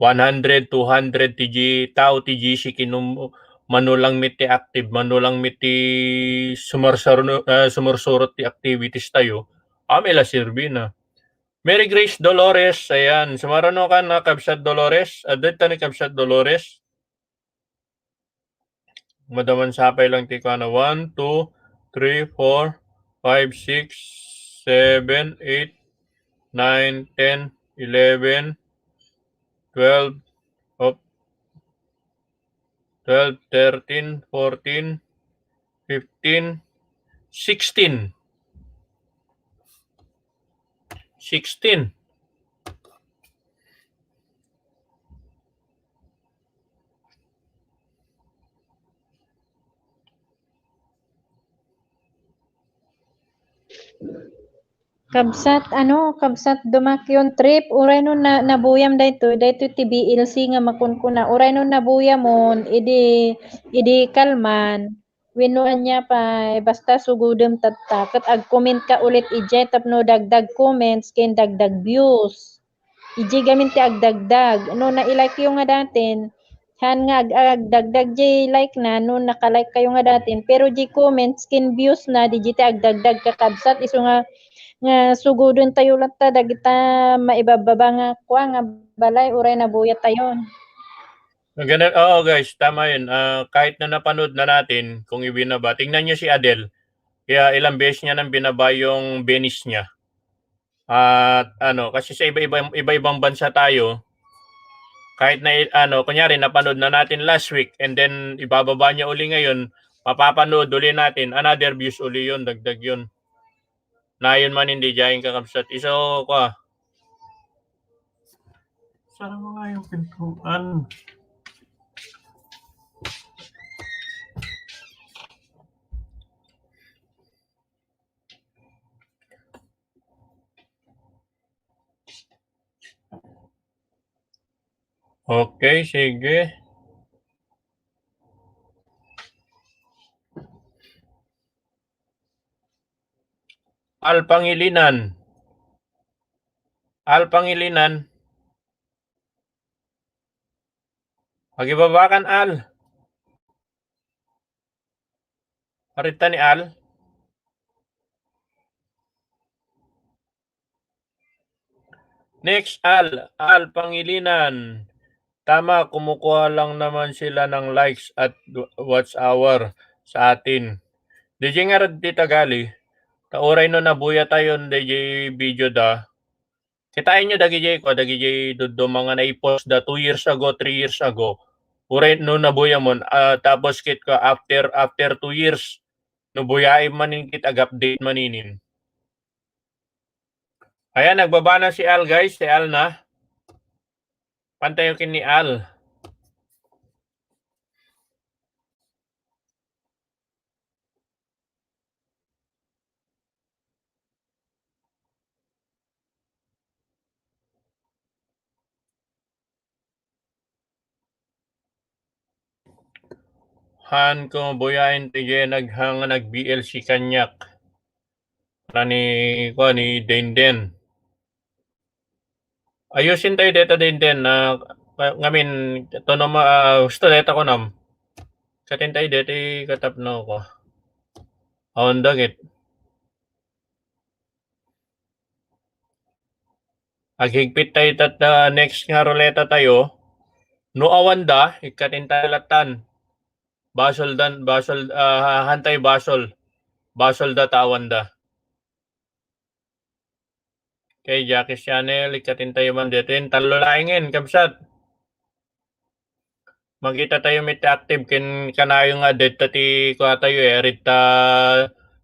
one hundred, two hundred ti G-, tao ti G C kin, um, mano lang met ti active, mano lang met ti sumarsaruno-, ah, sumursurot ti activities tayo. Amin la serbina. Mary Grace Dolores, ayan. Sumaruno ka na, Kabsat Dolores. Adda ta ni Kabsat Dolores. Madaman sapay lang ti kuana. One, two, three, four, five, six, seven, eight, nine, ten, eleven, twelve, op, twelve, thirteen, fourteen, fifteen, sixteen. Sixteen. Kabsat, ano, kabsat, dumakyon trip, uray no na, nabuyam daytoy, daytoy ti B L C nga makunkuna. Uray no nabuyamon, idi, idi kalman, wenno ania pay, basta sugudem tatta, ket ag-comment ka ulit idiay tapno dagdag comments ken dagdag views. Idiay gamin ti agdagdag. No, na-like yo nga datin, han nga ag-, agdagdag jay like na, no, naka-like kayo nga datin, pero jay comments ken views na, di jay ti agdagdag, kakabsat, isu nga, nga sugoden tayo latta dagita maibabbaba nga kua nga balay, uray nabuya tayon. Ganun, oo, guys, tama yun. Ah, kahit na napanood na natin kung ibinaba, tingnan nyo si Adel. Kaya ilang beses niya nang binaba yung benis niya. At ano, kasi sa iba-iba, iba-ibang bansa tayo, kahit na i-, ano, kunyari, napanood na natin last week, and then ibababa niya uli ngayon, mapapanood uli natin, another views uli yun, dagdag yun. Nayon man hindi dyan, kakabsat. Iso, kwa. Sara mo nga yung pintuan. Okay, sige. Al Pangilinan. Al Pangilinan. Pagibabakan, Al. Arita ni Al. Next, Al. Al Pangilinan. Tama, kumukuha lang naman sila ng likes at w-, watch hour sa atin. D J nga rad ti tagali, ta uray no nabuya tayo, D J video da. Kitain nyo dagijay ko, dagijay dudduma nga naipost da two years ago, three years ago. Uray no nabuya mon, ah, tapos kit ko after, after two years, no buyaim manin kit ag-update maninin. Ayan, nagbaba na si Al, guys. Si Al na. Pantayo kin ni Al. Han ko buyaen ti Jenag nga nag-B L C kaniak. Ni, kuan, ni Denden. Ayusin tayo deta, Denden, na, nga-, ngamin, tono ma-, ah, gusto deta ko nam. Katin tayo deta, katapno ko. Awan dagit. Aghigpit tayo tat-, ah, next nga ruleta tayo. No awan da, ikkatin tayo latan. Basol dan, basol, ah, han tayo basol. Basol da ta awan da. Kay Jackie's Channel, ikkatin tayo man dito. Yung talo laingin, kabsat. Magita tayo met active ken kanayo nga deta ti kua tayo, eh, rita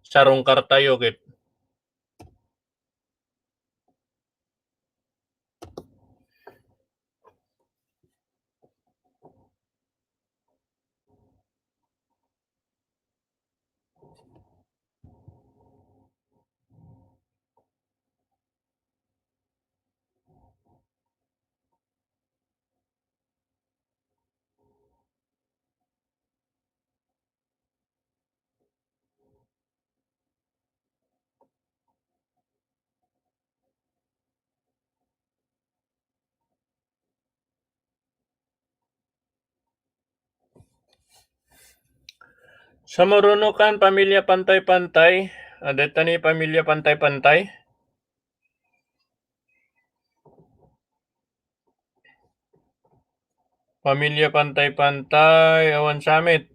sarungkar tayo, kit. Sa Moruno kan, pamilya Pantay-Pantay. Ah, deta ni pamilya Pantay-Pantay. Pamilya Pantay-Pantay, awan summit.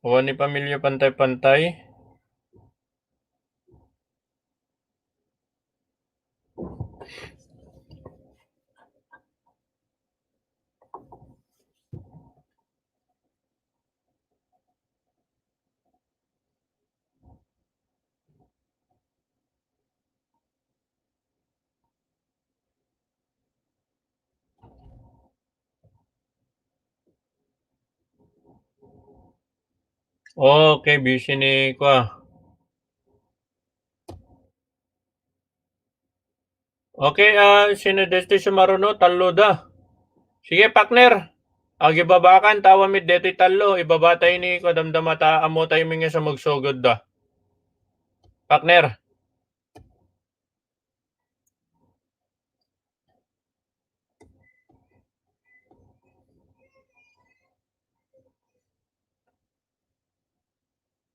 Awan ni pamilya pantay-pantay. Okay, busy ni kwa. Okay, ah, sino deti sumaruno? Tallo da. Sige, partner. Agibabakan, tawa mi deti tallo. Ibabatayo ni kwa, damdama ta, ammo tayo mi nga sumugsugod da. Partner.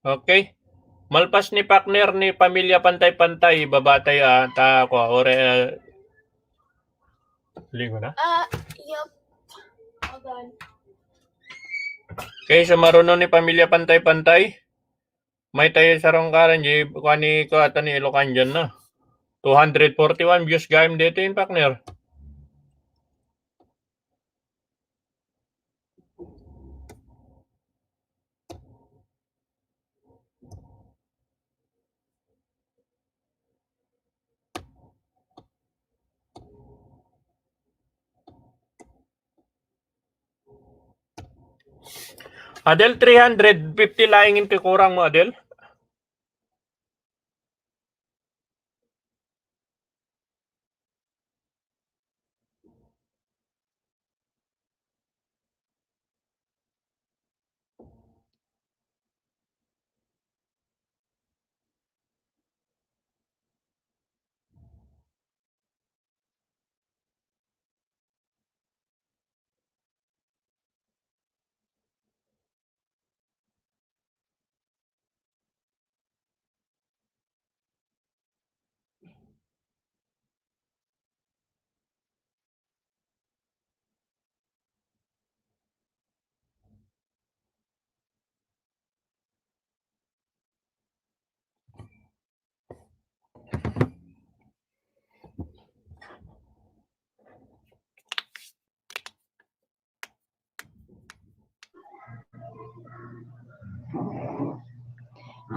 Okay. Malpas ni partner ni pamilya pantay-pantay, ibabatayo, ah, ta, kwa, ore, ah, lingo na? Ah, yup. Hold on. Okay, sumaruno ni pamilya pantay-pantay. Mayta sarungkaran, di, kwa ni, kwa, ata ni Ilocanian na. Two hundred forty-one views gayam deti, partner. Adel, three hundred fifty laeng ti kurang mo, Adel?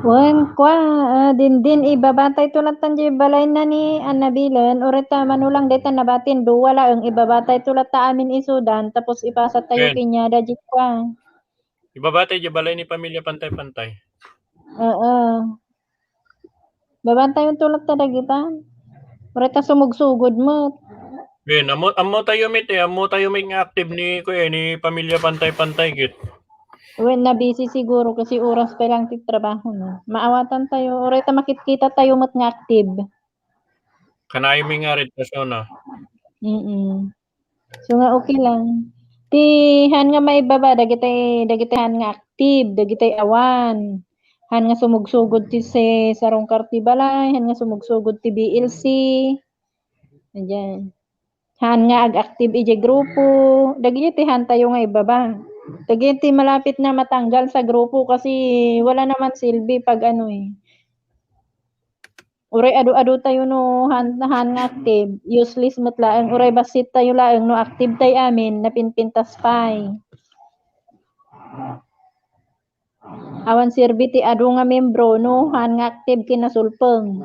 Wen, kwa, ah, Dindin, ibabatay to latta diay balayna ni Annabilen, uray ta manulang dayta nabatin, dua laeng, ibabatay to latta amin isudan, tapos ipasat tayo Ken. Kaniada, di kwa. Ibabatay diay balay ni pamilya pantay-pantay. Oo. Babantayon to latta dagita. Uray ta sumugsugod met. Ken, ammo, ammo tayo met, eh. Ammo tayo met nga active ni, kuya, ni pamilya pantay-pantay, git. Wen, na-busy siguro kasi oras pa lang ti trabaho, no? Maawatan tayo. Uray ta makitkita tayo met nga active. Kanayon mi nga red persona. Mm-mm. So nga okay lang. Ti han nga maibaba, dagiti, dagiti han nga active, dagiti awan. Han nga sumugsugod ti si sarungkar ti balay, han nga sumugsugod ti B L C. Ayan. Han nga ag-active idiay grupo. Dagiti han tayo nga ibaba. Dagiti malapit na matanggal sa grupo kasi wala naman silbi pag ano eh. Uray adu-adu tayo no han, han nga active, useless met laeng. Uray bassit tayo laeng no active tay amin, napinpintas pay. Awan serbi ti adu nga membro no han nga active ken nasulpeng.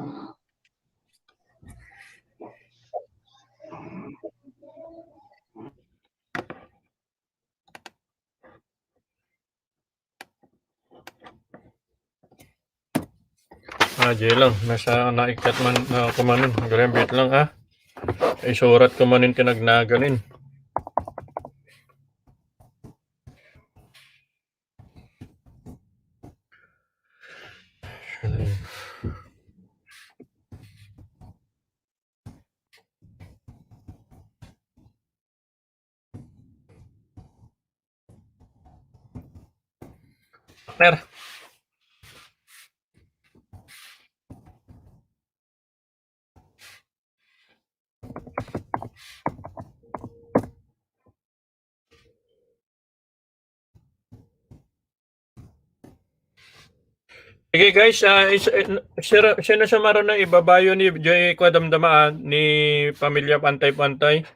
Ah, diay lang. Nasa, naikkat man, ah, kumanin. Grambit lang, ah. Isurat kumanin ti nagnaganin. Partner. Sige guys, ah, is-, eh, sir, sino sa marunong ibabayo ni Joy Kwadamdamaan ni Pamilya Pantay-Pantay?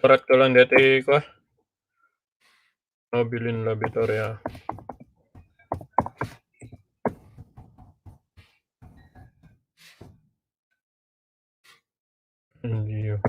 Surat ko lang dito, eh, ko. Nobilin La Victoria. Hindi yun.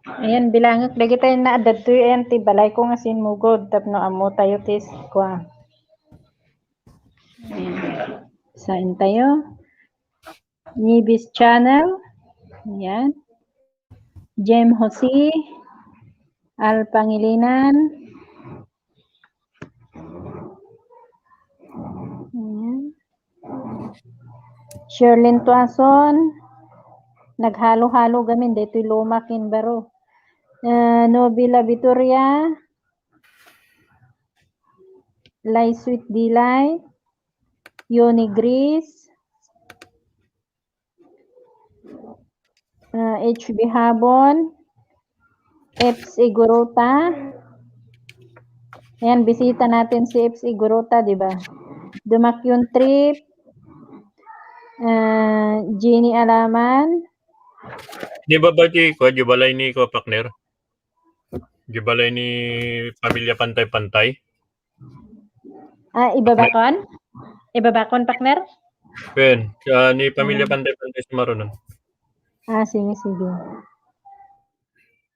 Ayan, bilangek dagiti naadda ditoy, ayan, ti balayko nga simmugod tapno ammotayo ti s-, kua. Ayan. Saentayo. Nibis Channel. Ayan. Jem Jose. Al Pangilinan. Ayan. Sherlyn Tuason. Naghalo-halo gamin daytoy luma ken baro. Eh, Nobila Vitoria. Lai Sweet Dilay. Yoni Gris. Ah, H B Habon, Eps Iguruta. Ayan, bisita natin si Eps Iguruta, di ba? Dumakyun Trip, ah, Jeannie Alaman. Di ba ba di ko, di balay ni ko, partner? Di balay ni Pamilya Pantay-Pantay? Ah, ibabakon? Ibabakon, partner? Wen, ah, ni Pamilya Ah. Pantay-Pantay sumarunon. Ah, sige, sige.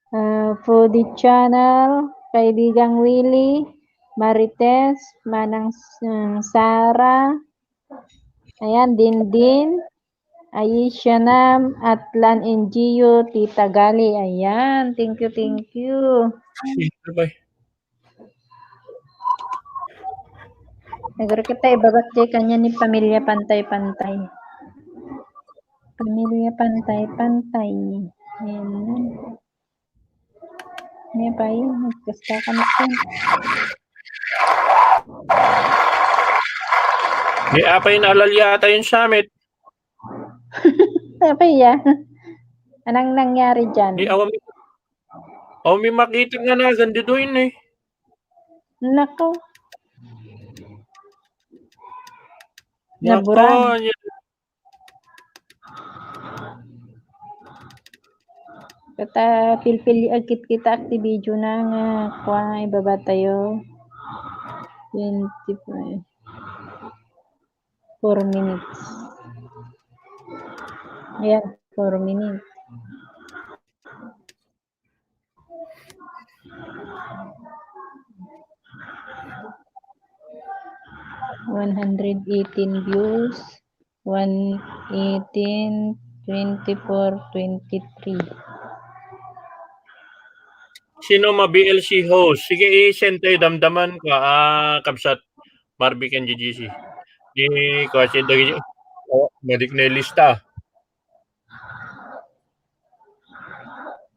Ah, Foodie Channel, Kaibigang Willie, Marites, Manang S-, um, Sara, ayan, Dindin, Aisha Nam, Atlan N G U, Tita Gali, ayan, thank you, thank you. Sige, bye-bye. Nagrekita ibabak jay kanian ni Pamilya Pantay-Pantay. Pamilya Pantay-Pantay. Ayan. Niya pa yun. Basta ka na yun. Di apay naalal yata yung summit. Apay ya? Anong nangyari dyan? Di awan mi, awan mi makita nga nagan di doon eh. Nako. Nako, nabura. Kata pilpili agkit kita akti video na nga kuan, ibaba tayo. Twenty-five. Four minutes. Ayan, four minutes. one hundred eighteen views, one eighteen, twenty-four, twenty-three. Sino ma-B L C host? Sige, i-send tayo, damdaman ko, ah, kabsat Marvic and G G C. Di ko, kasi dagi, oh, madik na yung lista.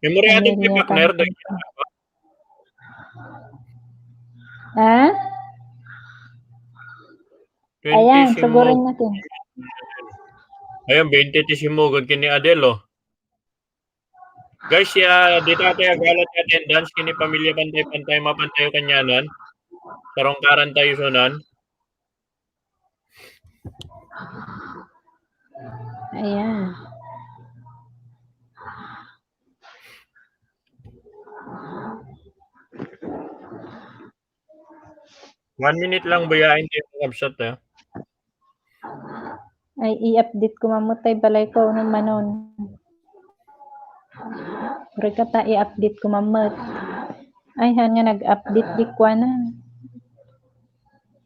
Memory added kay partner, dagi. Ha? Ayan, sugurin natin. Ayan, twenty ti simmugod ken ni Adel, oh. Guys, ya, dita tayo agala ti attendance, ken ni pamilya Pantay, Pantay, mapantayo kanyanan. Sarungkaran tayo sunan. Ayan. One minute lang, bayain tayo, mga kabsat, ha. Ay, i-update ko mamut ay balay ko, ano manon. Pero kata i-update ko mamut. Ay, han nga nag-update di kwa na.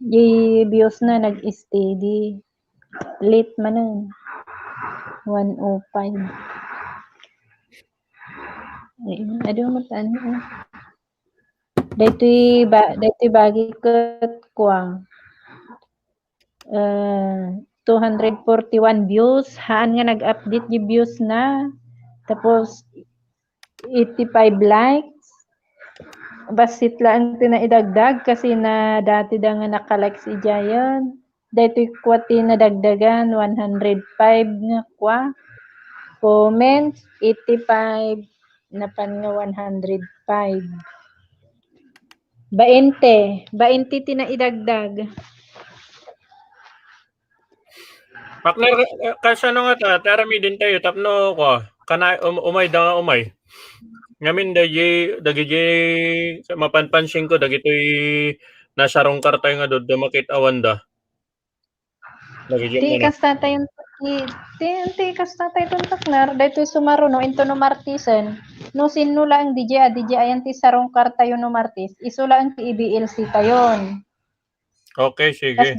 Di views na nag-steady. Late manon. one oh five. Ayun, adu mo tan. Daytoy ba, daytoy bagi ket kuang. Eh, two hundred forty-one views, haan nga nag-update di views na. Tapos, eighty-five likes. Bassit laeng ti naidagdag kasi na dati da nga naka-likes idiayen. Daytoy kua ti nadagdagan, one hundred five nga kua. Comments, eighty-five. Napan nga one hundred five. Bainte. Bainte ti naidagdag. Partner, ka-, kasano nga ta, taramiden tayo, tapno ko, kana, um, umay da nga umay. Ngamin, dagi, dagi, mapanpansin ko, dagitoy nasarungkar tayo nga dudda makit awan da. Dagi, Ti kasta tayo, ti, ti, ti kasta tayo, partner, daytoy sumaruno, into no Martisen. No sinno laeng di, a, di, ayan ti sarungkar tayo no Martis, isu laeng ti i-B L C tayon. Okay, sige.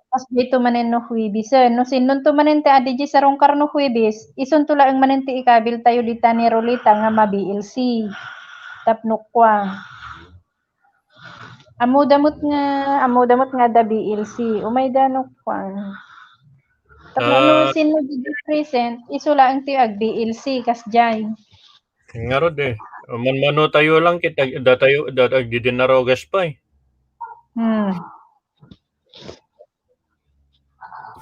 Kas dayto manen no Huwebisen. No sinonto manen ti adda sarungkar no Huwebes, isunto laeng manen ti ikabil tayo dita ni Rolita nga ma-B L C. Tapno kua. Ammoda met nga, ammoda met nga adda B L C. Umayda no kua. Tapno no sinno di present, isu laeng ti ag-B L C, kasdiay. Ngarud eh. Manmano tayo lang, kita, da tayo, da, da, di din narogas pa eh. Hmm.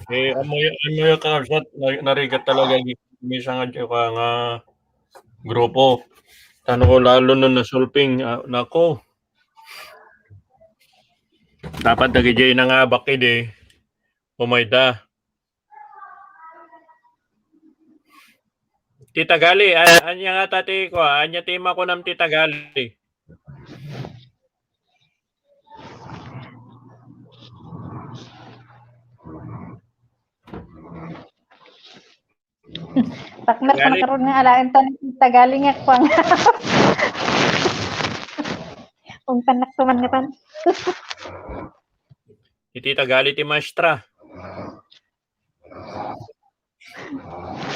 Eh, amoy, amoy kakabsat, na-, narigat talaga, minsan nga, nga grupo. Tano ko lalo no nasulping, ah, nako. Dapat dagijay na nga bakid eh. Umayda. Ti tagali, a-, anya nga ta ti, kua, anya ti makunam ti tagali? Partner, tagali. Makaron nga alaen ta ti tagali nga kuan. Kung tanak tuman nga tan. Iti tagali ti maestra.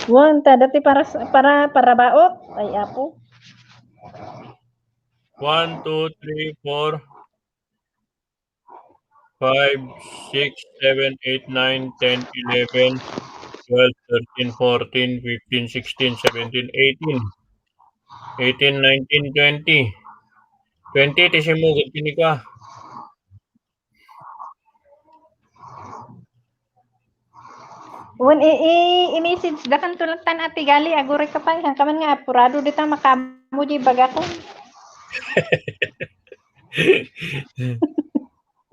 Wen, ta dati para, para, para baot. Ay, apo. One, two, three, four, five, six, seven, eight, nine, ten, eleven, twelve, thirteen, fourteen, fifteen, sixteen, seventeen, eighteen. Eighteen, nineteen, twenty. Twenty, ti simmugod ken ni kua. Wen, i-, i-, i-message da kanto lang tan Ate Gali, aguray ka pay. Saan ka man nga apurado dita makaammo di bagakon.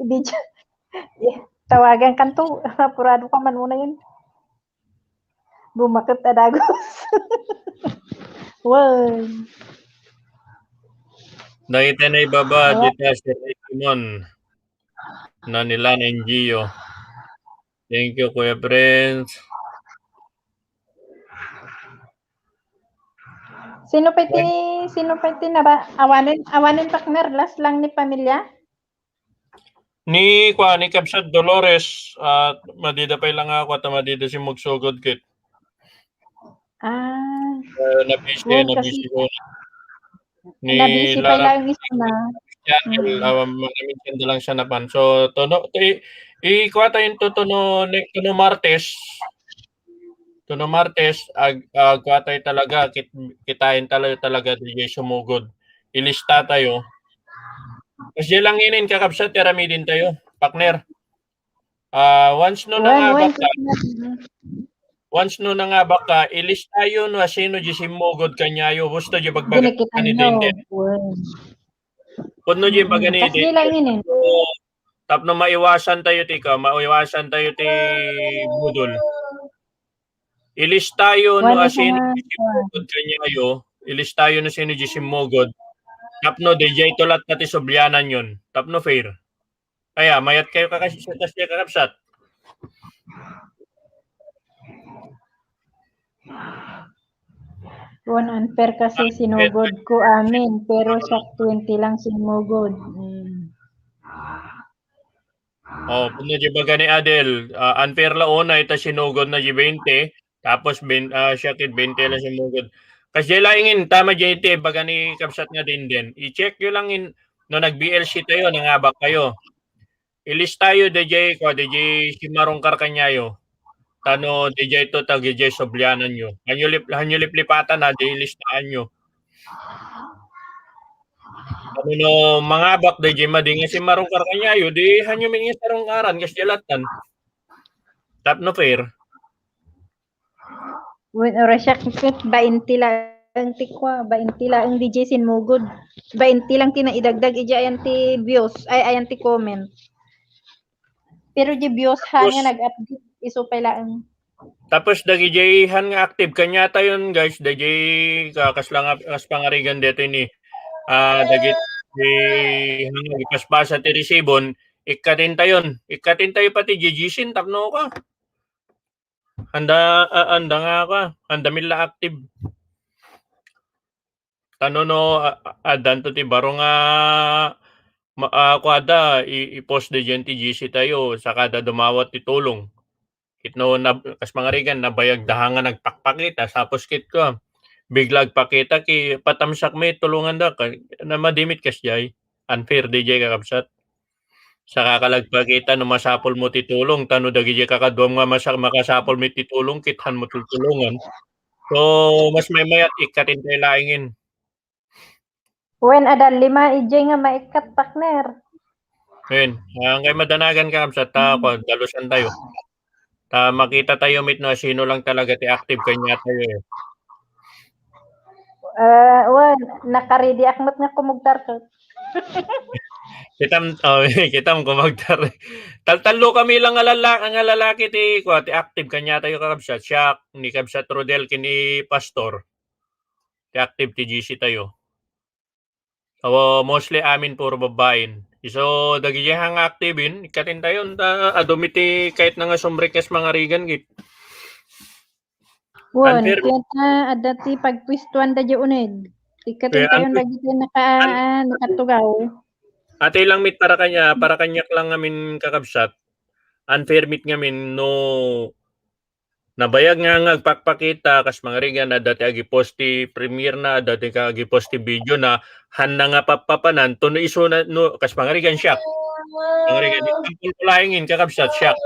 Video. Tawagan kanto, apurado ka man unayen. Bumaket a dagus. Wen. Dagiti naibaba, dita si Simon. Nanilan N G O. Thank you, Kuya Prince. Sino pay ti, sino pay ti naba-, awanen, awanen, partner, last lang ni pamilya? Ni, kwa, ni Kabsat Dolores, at madida pay lang ako, at madida si Mugsugod kit. Ah, Eh, nabisi, wan nabisi kasi ko. Ni nabisi pay Lara lang isuna. Channel, Mm. um, minsan da lang siya napan. So, tuno, i-, i-, kuha tayo yung tutuno, ni-, tuno Martes. Tuno Martes, ag-, ah, kuha tayo talaga, kit-, kitain tayo talaga, di jay sumugod. Ilista tayo. Kasi lang inin, kakabsat, aramidin tayo, partner. Ah, once no Wan, wan, nangabak ka, partner. Mm. Once no nangabak ka, ilista yo no asino di simmugod kaniayo. Gusto di bagbaga Dinikitan ni yo. Denden. Wan. Pudno di Mm. bagani Kasi Denden. Lang inin. Tapno, tapno maiwasan tayo ti ka, maiwasan tayo ti budol. Ilista yo no Wan, asino isa di simmugod kaniayo. Ilista yo no sino di simmugod. Tapno, di jay tulat na ti sublianan yun. Tapno fair. Kaya, mayat kayo kakas-, kas-, kakabsat. Wan, unfair kasi sinugod ko amin, pero siya twenty lang sinugod. Mm. Oh, pudno di baga ni Adel, ah, unfair la una, ita sinugod na di twenty, tapos bin-, ah, siya kit twenty lang sinugod. Kas di laingin, tama di iti baga ni kabsat nga Denden. I-check yo lang in, no nag-B L C tayo, nangabak kayo. Ilista yo, D J, kwa, D J, si marungkar kaniayo. Tano, D J to, tag D J sublianan yo. Hanyo lip-, hanyo liplipatan, ha, di ilistaan yo. Ano no, mangabak, D J, madi nga si marungkar kaniayo, di hanyo min nga sarungkaran, kas jalatan. Tapno fair. Wen, ora siya kikit, bainti lang ti kwa, bainti lang D J sinmugod. Bainti lang ti naidagdag, ija ayan ti views, ay, ayan ti comment. Pero di views ha Tapos, nga nag-update, isu pay laeng. Tapos dagiti han nga active kaniata yun, guys, dagiti ka-, kas lang, kas pangarigan dito ini. Ah, dagiti han nga ipaspasa ti resibon, ikkatin tayon. Ikkatin tayo pati G G sin tapno ka. Handa, ah, handa nga ka, handa mila active. Tano no, a-, a-, addanto ti baro nga ma-, ah, kuada, i-, i-post da diyan ti G C tayo, sakada dumawat ti tulong. Kitno na, kas mangarigan, nabayag da ha nga nagpakpakita, sapos kit ko, bigla agpakita, ki, patamsak mi, tulungan da, ka, na madimit kas jay. Unfair di jay, kakabsat. Saka ka lagpakita no masapul mo ti tulong, tano dagiti kakaduam nga masa-, makasapul mi ti tulong, kithan mo tultulongan. So, mas maymayat, ikkatin tayo laingin. Wen, adda lima, ijay nga maikkat, partner. Wen, ah, angkay madanagan, kakabsat, ta, Mm. kwan, dalusan tayo. Ta, makita tayo, mit, no, sino lang talaga ti active kanya tayo, eh. Ah, wen, nakaridi ak met nga kumugtar ket. Kitam, oh, kitam kumugtar. Tal-, tallo kami lang nga lala-, nga lalaki ti, kwa, ti active kanya tayo, kakabsat. Siak, ni kabsat Rodel, kini Pastor. Ti active ti G C tayo. Awa, mostly amin puro babaen. Isu dagiti nga active in, ikkatin tayon, ta, adu mi ti kayat na nga sumrek kas mangarigan, git. Wen, unfair. Kayat na adda ti pagpuestuan da di uneg. Ikkatin tayon dagiti naka-, an-, nakatugaw. Ati lang mit para kanya, para kanyak lang ngamin kakabsat. Unfair mit ngamin no nabayag nga, nga agpakpakita, kas mangarigan, adda ti agipost ti premiere na, adda ti ka-, agipost ti video na, han na nga pappapanan, to no isu na, no, kas mangarigan siak. Mangarigan, example ko laingin, kakabsat, siak.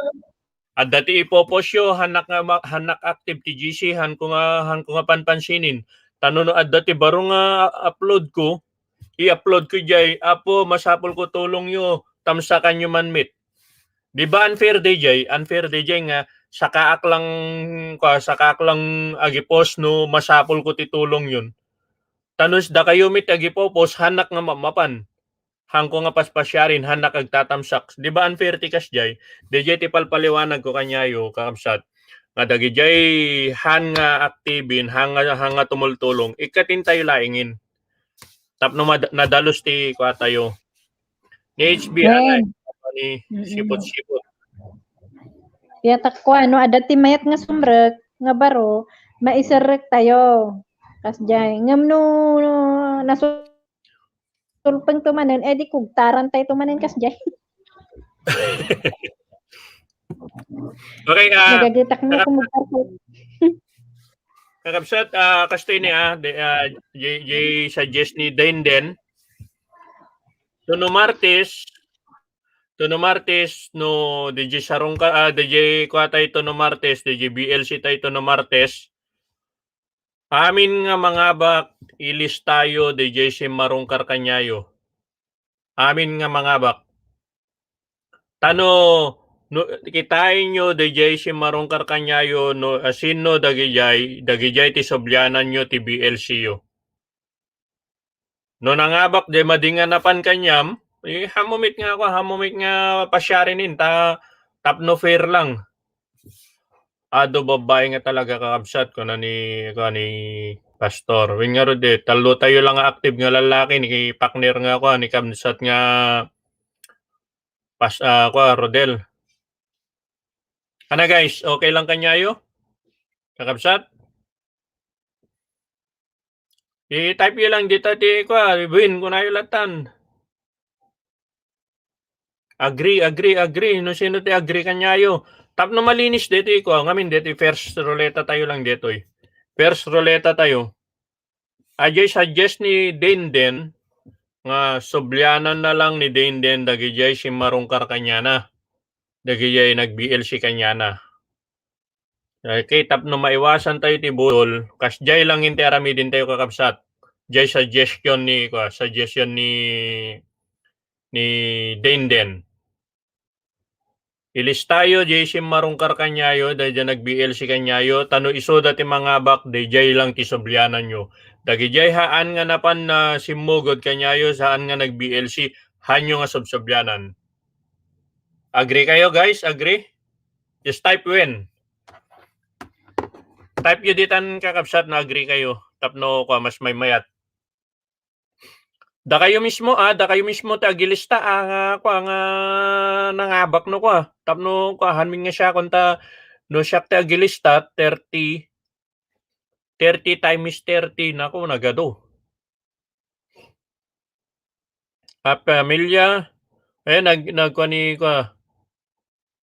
Adda ti ipopost yo, hanak nga ma-, hanak active ti G C, han ko nga, han ko nga panpansinin. Tano no adda ti baro nga upload ko, i-upload ko jay, "Apo, masapul ko tulong yo, tamsakan yo man mit." Di ba unfair, D J? Unfair, D J, nga sakaak lang, kwa, sakaak lang agipost no masapul ko ti tulong yun. Tano dakayo mit agipopost, hanak nga mamapan. Hanko nga paspasiarin, hanak agtatamsak. Di ba unfair ti kasjay? D J ti palpaliwanag ko kanyayo, kakabsat. Nga dagijay han nga active in, han nga, han nga tumultulong, ikkatin tayo laingin. Tapno mad-, nadalus ti kua tayo. Ni H B, Wen. Anay, ni Mm-mm. Sipot-sipot. Kaya takwa, no, adda ti mayat nga sumrek, nga baro, maiserrek tayo. Kasjay. Ngem no, no, nasulpeng to manen, eh, di kugtaran tayo to manen, kasjay. Okay, ah, Nagagitak na kakab- kung magparkit. Kakabsat, ah, kastoy ni, ah, di, ah, J, J suggest ni Denden. Tuno Martes, tuno Martes, no, D J Sarong ka, ah, D J kuha tayo tuno Martes, D J B L C tayo tuno Martes. Amin nga mangabak, ilis tayo, D J Simmarong Carcañayo. Amin nga mangabak. Tano, no, kitaenyo, D J Simmarong Carcañayo, no, asino dagijay, dagijay ti subliananyo ti B L C yo. No nangabak, di madi nga napan kaniam, eh, hammom it nga ako, hammom it nga pasiarinin, ta, tapno fair lang. Adu babae nga talaga, kakabsat, kuna ni, kuna ni Pastor. Wen ngarud, eh, tallo tayo lang nga active nga lalaki, ni partner nga ako, ni kabsat nga pas-, ah, ako, Rodel. Ana, guys, okay lang kaniayo? Kakabsat? I-type yo lang dita ti, kua, Win, kunayo latan. Agree, agree, agree. No sino ti agree kaniayo. Tapno malinis deti, kua, ngamin deti first ruleta tayo lang detoy. First ruleta tayo. Ajay suggest ni Denden nga sublianan na lang ni Denden dagijay Simmarong Carcañana. Dagijay nag-B L C kaniana. Okay, tapno maiwasan tayo ti budol, kasjay lang ti aramiden tayo, kakabsat. Jay suggestion ni, kua, suggestion ni, ni Denden. Ilis tayo, jay Simmarong Carcañayo, dayjay nag-B L C kaniayo, tano isuda ti mangabak, dayjay lang ti subliananyo. Dagijay haan nga napan na simmugod kaniayo, saan nga nag-B L C, hanyo nga subsublianan. Agree kayo, guys? Agree? Just type Win. Type yo ditan, kakabsat, no agree kayo. Tapno, kua, mas maymayat. Dakayo mismo, ah, dakayo mismo ti agilista, ah, nga, kua, nga nangabak no, kua. Tapno, kua, hanmin nga siakon ta, no siak ti agilista, thirty, thirty times thirty, naku, nagadu. Ah, pamilya, eh, nag-, nagkua ni, kua,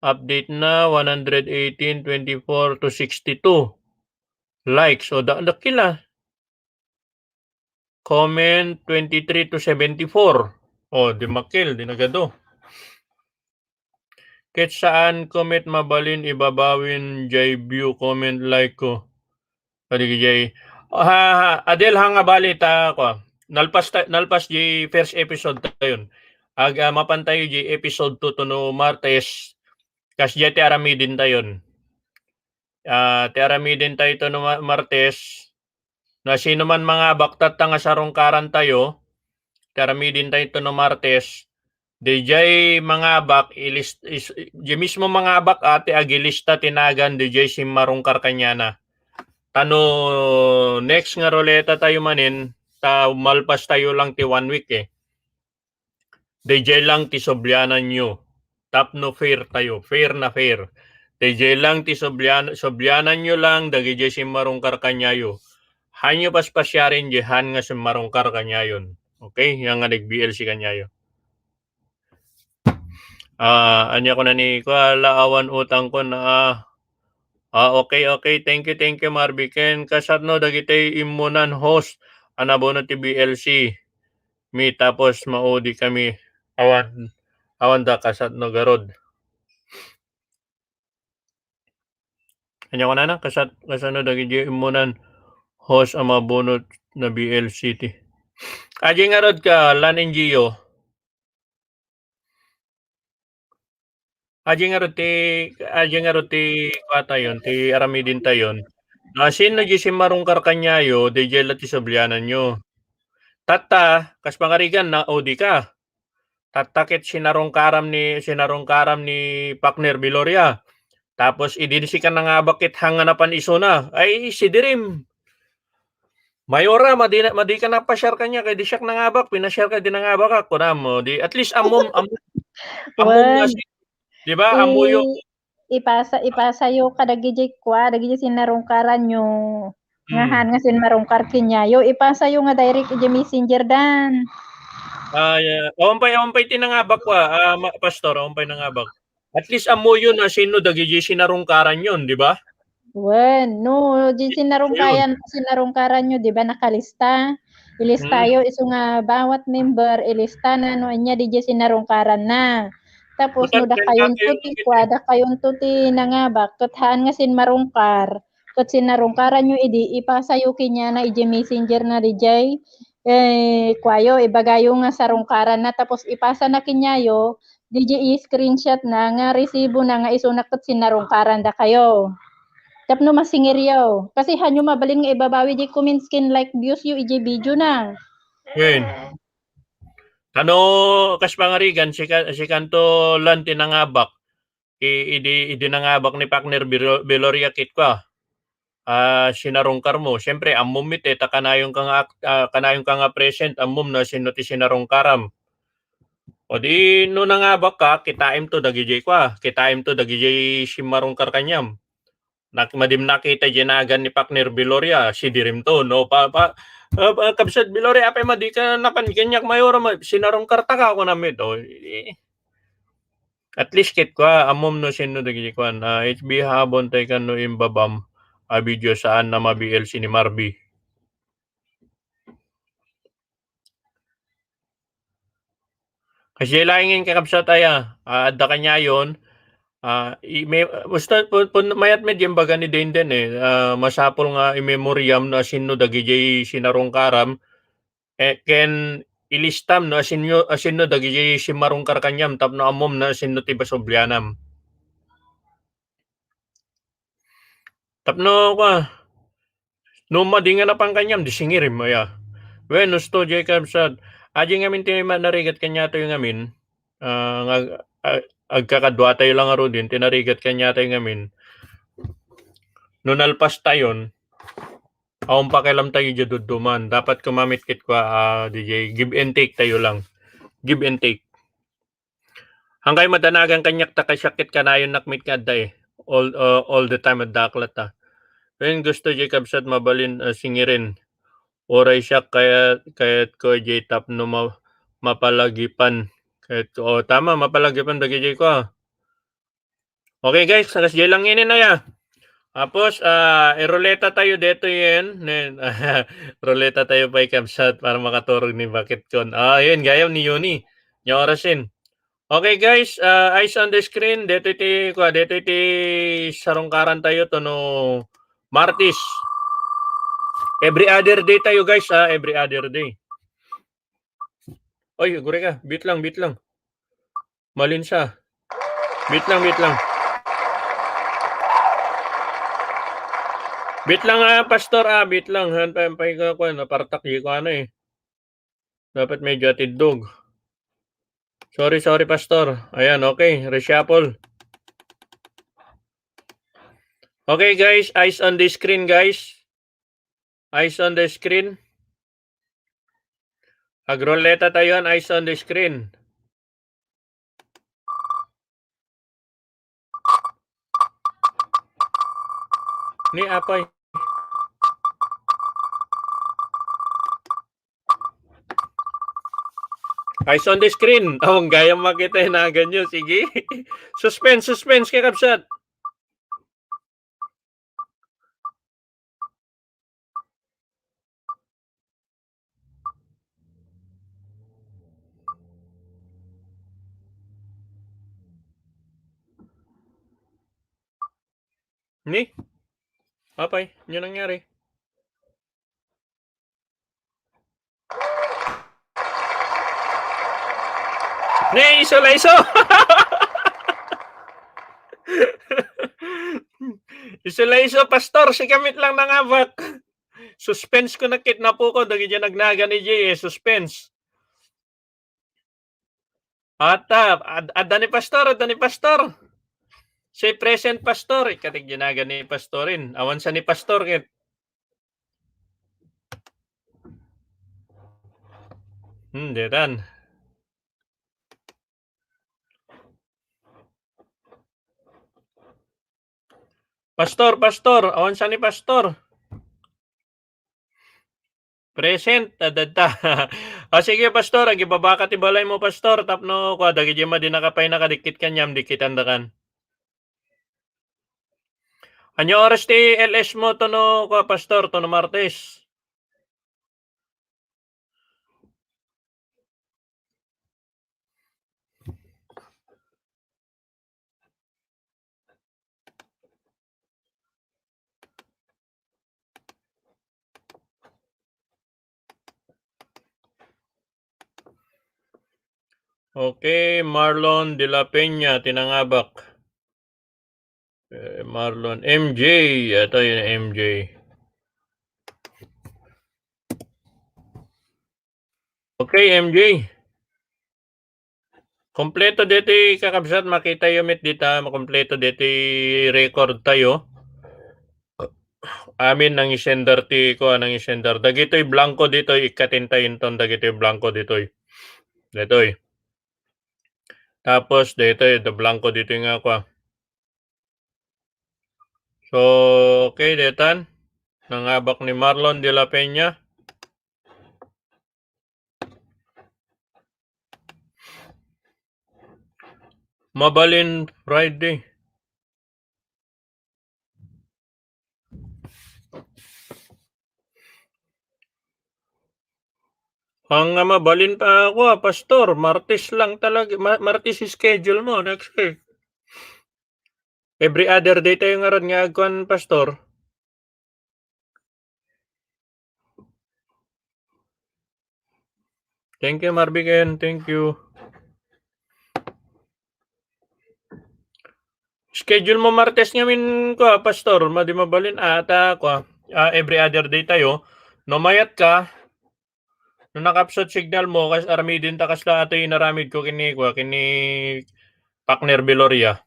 update na, one hundred eighteen, twenty-four to sixty-two likes. O, da-, dakila. Comment, twenty-three to seventy-four. O, di makil, di nagadu. Ket saan comment mabalin ibabawin jay view, comment, like ko. Kadi jay, ha, ha, Adel, ha nga bali ta, kua. Nalpas ta, nalpas jay first episode tayon. Ag, ah, mapan tayo jay episode two to no Martes. Kasjay ti aramiden tayon. Ah, ti aramiden tayo to no Ma-, Martes. Na sino man mangabak tatta nga sarungkaran tayo, ti aramiden tayo to no Martes. Dijay mangabak, ilis-, is-, di mismo mangabak a ti agilista ti nagan dijay Simmarong Carcañana. Tano next nga ruleta tayo manen, ta malpas tayo lang ti one week eh. Dijay lang ti subliananyo. Tapno fair tayo, fair na fair. Dijay lang ti sublian-, subliananyo lang dagijay Simmarong Carcañayo. Hanyo paspasiaren dijay han nga Simmarong Carcañayon. Okay? Yan nga nag-B L C kaniayo. Ah, ania kuna ni, kua, la awan utang ko na, ah. Ah, okay, okay. Thank you, thank you, Marvy. Ken kasatno dagiti immunan host a nabuno ti B L C mi, tapos maudi kami. Awan, awan da kasatno garud. Ania kunana? Kasat-, kasano dagiti immunan host a mabunot na B L C ti. Adi ngarud ka, lan N G O. Adi ngarud ti, adi ngarud ti kuatayon, ti aramidentayon. No, asin no, di Simmarong Carcañayo, dijay la ti subliananyo. Tatta, kas pangarigan, naudi ka. Tatta ket sinarungkaram ni, sinarungkaram ni Pakner Viloria. Tapos, idi sika nangabak ket han nga napan isuna. Ay, sidirim. Mayora, madi na, madi ka napasiar kaniak, kadi siak nangabak, pinasiar ka, di nangabak ka, kunam mo. Di, at least, ammom, ammom, ammom nga Wen, si-, di ba? Ammoyo. I-, ipasa, ipasayo kadagijay kua, dagijay sinarungkaranyo. Nga han nga sinmarungkar kaniayo, ipasayo nga direct ijay messenger dan. Ah, yeah. Awan pay, awan pay ti nangabak, ah, ah, ma-, Pastor, awan pay nangabak. At least ammoyo no sinno dagiti sinarungkaranyon, di ba? Wen, no, di sinarungkayan-, sinarungkaranyo, di ba, nakalista? Ilistayo, hmm, isu nga bawat member, ilista na no ania di sinarungkaranna. Tapos, no, dakayonto ti kua, dakayonto ti nangabak, ket haan nga sinmarungkar, ket sinarungkaranyo idi, ipasayo kaniana idiay messenger na diay, eh, kuayo, ibagayo nga sarungkaranna, tapos ipasa na kaniayo, diay i-screenshot na nga resibo na nga isuna ket sinarungkaran dakayo. Tapno masingiryo. Kasi hanyo mabalin nga ibabawi diay comments ken like views yo idiay video na. Wen. Kano, kas pangarigan, sika-, sikanto lan ti nangabak. I-, idi, idi nangabak ni Pakner Bilo-, Biloria ket kua, ah, sinarungkarmo. Siyempre, ammom iti, ta kanayonka nga ak-, ah, kanayonka nga present, ammom no sinno ti sinarungkaram. O di, no nangabakka, kitaemto dagidiay kua, kitaemto dagidiay simmarungkar kaniam. Nak-, madi nakita diay nagan ni Pakner Biloria, sidirimto, no? Pa, pa, ah, pa, Kabsat Biloria, apay madika napan kaniak, mayora, ma-, sinarungkartaka, kunam met, o, eh. At least ket kua, ammom no sinno dagiti kuan, ah, H B habon tay kano imbabam a video saan na ma-V L C ni Marby. Kasi laingin kakabsat aya, ah, adda kaniayon, ah, i-, me-, basta pun-, pun-, mayat met diay imbaga ni Denden, eh, ah, masapul nga i-memoriam no sinno dagiti sinarungkaram, eh, ken ilistam no sinno, sinno dagiti simmarungkar kaniam tapno ammom no sinno ti basublianam. Tapno, kua, no madi nga napan kaniam, di singirim, aya. Wen, husto, Jacob, sad. Adi ngamin ti ma-, narigat kaniatayo ngamin, ah, nga ag-, ag-, agkakaduatayo lang ngaruden, ti narigat kaniatayo ngamin. No nalpastayon, awan pakialamtayo diay duduman. Dapat kumamit ket kua, ah, diay give and take tayo lang. Give and take. Hanggayo madanagan kaniak ta kasakit kanayon nakmit nga adda, eh. All, uh, all the time adda aklat, ah. Wen, gusto diay kabsat mabalin, uh, singirin. Uray siak kayat, kayatko diay tapno ma-, mapalagipan. Kayatko, oh, tama, mapalagipan dagidiay kua. Okay, guys, kasdiay lang inin aya. Tapos, ah, iruleta tayo detoy yen. Nen, ruleta tayo pay, kabsat, para makaturog ni Bakit Kon. Ah, yun, gayam ni Yuni. Nia orasen. Okay, guys, ah, eyes on the screen. Detoy ti, kua, detoy ti sarungkaran tayo, tono Martes. Every other day tayo, guys, ah, every other day. Oy, gurika, bit lang, bit lang. Malinsa. Bit lang, bit lang. Bit lang, ah, Pastor, ah, bit lang. Han pa, pa, ikaw, kuwan, napartak, di ko ano, eh. Dapat medyo atiddog. Sorry, sorry, Pastor. Ayan, okay. Reshuffle. Okay, guys. Eyes on the screen, guys. Eyes on the screen. Agroleta tayo, eyes on the screen. Ni apay. Eyes on the screen. Oh, ang gayam makita yung nagan nyo. Sige. Suspense, suspense, kakabsat. Ni? Apay, ano nangyari? Ne, isu la isu. Isu la isu, Pastor, sika met lang nangabak. Suspense ko na ket napukaw, dagiti nagnagan idiay, eh, suspense. Ata, ad-, adda ni Pastor, adda ni Pastor. Say present, Pastor. Ikatig ginaga ni Pastorin. Awan sa ni Pastor, ket. Hmm, detan. Pastor, Pastor, awan sa ni Pastor. Present, adda ta. Ah, sige, Pastor, agibabaka ti balaymo, Pastor, tapno kua, dagiti madi nakapay nakadikkit kaniam, dikkitandakan. Ania oras ti L S mo, tono kua, Pastor, tono Martes? Okay, Marlon de la Peña, ti nangabak. Eh, Marlon, M J, ata yun, M J. Okay, M J. Kompleto deti, kakabsat, makita yo met dita, makompleto deti record tayo. Amin nang isender ti, kuan, nang isender. Dagitoy blanco ditoy, ikkatin tayo inton dagitoy blanco ditoy. Ditoy. Tapos, ditoy, da blanco ditoy nga, kuan. So, okay, detan. Nangabak ni Marlon de la Peña. Mabalin Friday. Ang nga mabalin pa ako, ah, Pastor, Martes lang talaga. Ma-, Martes schedule mo next week. Every other day tayo nga rod nga agkuan, Pastor. Thank you, Marvigen. Thank you. Schedule mo Martes ngamin, kua, Pastor. Madi mabalin ata, kua. Ah, every other day tayo. No mayat ka, no nakapsut signal mo, kas aramiden ta kasla atoy inaramid ko kini, kua, kini Pakner Viloria.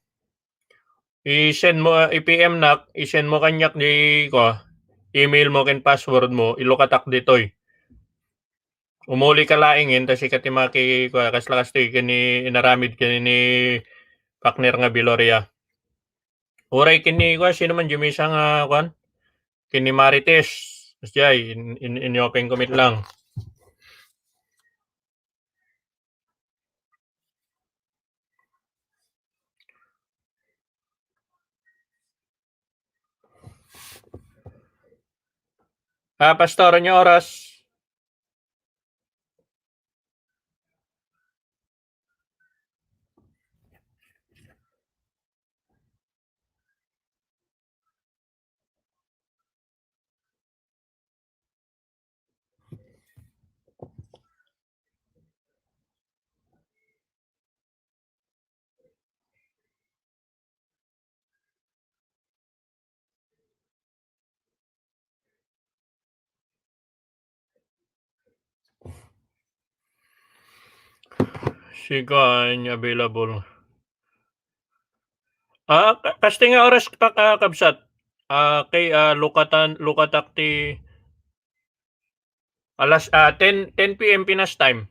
I-send mo, ah, i-P M nak, i-send mo kaniak di, kua, email mo ken password mo, ilukatak ditoy. Umuli ka laengen, ta sika ti maki-, kua, kasla kastoy kini inaramid kini ni Pakner nga Viloria. Uray kini, kua, sino man diay maysa nga, kuan, kini Marites. Kasdiay, in, in, in-open ko met lang. Ah, Pastor, ania oras? Sika, any available. Ah, ka-, kasti nga oras pa, ah, kabsat? Ah, kay, ah, lukatan, lukatak ti alas, ah, ten, ten P M Pinas time.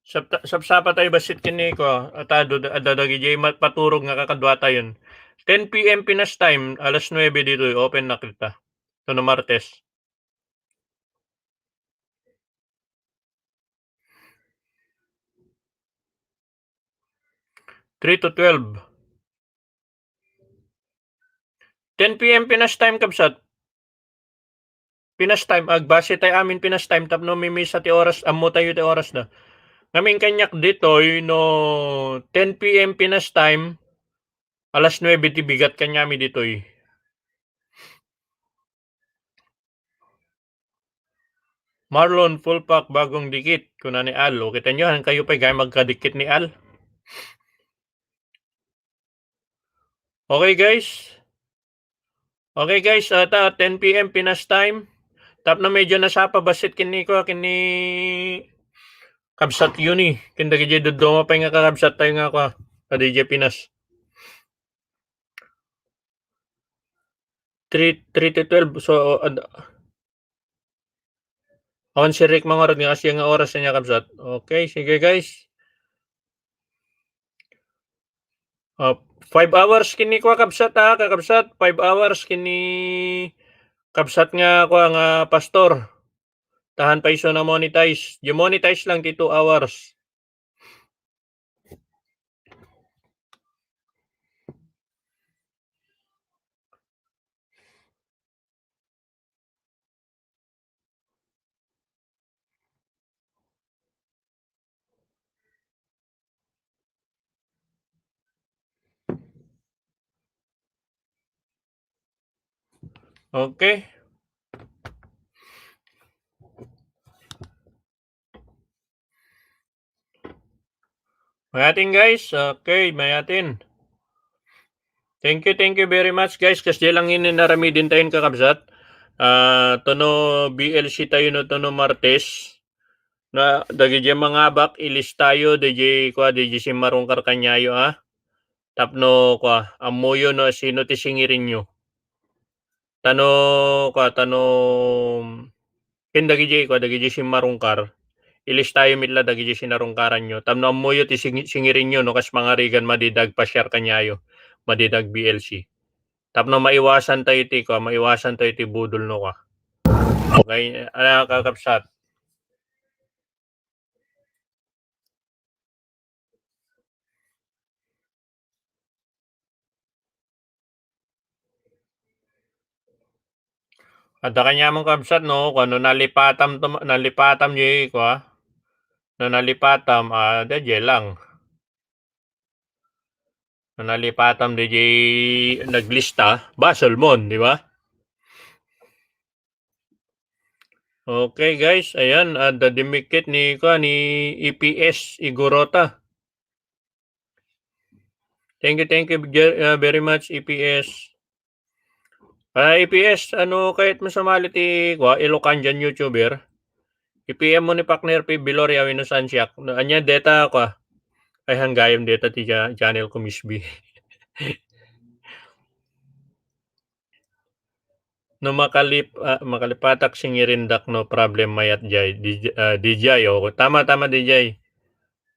Sapta-, sapsapa tayo bassit ken ni, kua, ata, do-, adda dagiti ma-, paturog nga kakadua tayon. Ten P M Pinas time, alas nuebe ditoy, open na kita. Ito na Martes. Three to twelve. Ten P M Pinas time, kabsat. Pinas time, agbase tayo amin Pinas time, tapno mimisa ti oras, ammo tayo ti oras na. Ngamin kaniak ditoy, no ten P M Pinas time, alas nuebe ti bigat kaniami ditoy. Marlon, full pack, bagong dikit, kuna ni Al. O, kitaenyo, han kayo pay, gayam agkadikit ni Al. Okay, guys. Okay, guys, ata ten P M Pinas time. Tapno medyo nasapa bassit ken ni, kua, ken ni kabsat Yuni. Ken dagiti dadduma pay nga kakabsat tayo nga, kua, kadi diay Pinas. Three, three to twelve. So, ad-, awan si Rick mangarud nga kasi nga oras niya, kabsat. Okay, sige, guys. Ah, five hours kini, kua, kabsat, ha, kakabsat. Five hours kini kabsat nga, kua, nga pastor. Tahan pay isu na monetize. Di monetize lang ti two hours. Okay. Mayatin, guys. Okay, mayatin. Thank you, thank you very much, guys. Kasdiay lang ini inaramiden tayo, kakabsat. Ah, tuno B L C tayo no tuno Martes. Na, dagiti mangabak, ilis tayo, dagiti, kua, dagiti simmarungkar kaniayo, ah. Tapno, kua, ammoyo no sino ti singirinyo. Tano, kua, tano, ken dagiti, kua, dagiti simmarungkar, ilistayo met la dagiti sinarungkaranyo. Tapno ammoyo ti sing-, singirinyo, no, kas mangarigan, madi dagpa-share kaniayo, madi dag B L C. Tapno maiwasan tayo ti, kua, maiwasan tayo ti budol, no, kua. Okay, ala, kakabsat. Adda kaniamon, kabsat, no, kua, no nalipatam to, nalipatam di, kua. No nalipatam, ah, daydiay lang. No nalipatam daydiay naglista, basolmon, di ba? Okay, guys, ayan, adda dimikit ni, kua, ni E P S Igorota. Thank you, thank you, Jer-, uh, very much, E P S. Ah, E P S, ano, kayatmo sumali ti, kua, Ilocanian YouTuber? I-P M mo ni Pakner P Viloria wenno Sansiak. No, ania deta, kua? Ay, hanggayam deta ti cha-, channel ko, Miss B. No makalip-, ah, makalipatak singirindak, no problem, mayat jay. Di-, ah, D J, oh. Tama, tama, D J.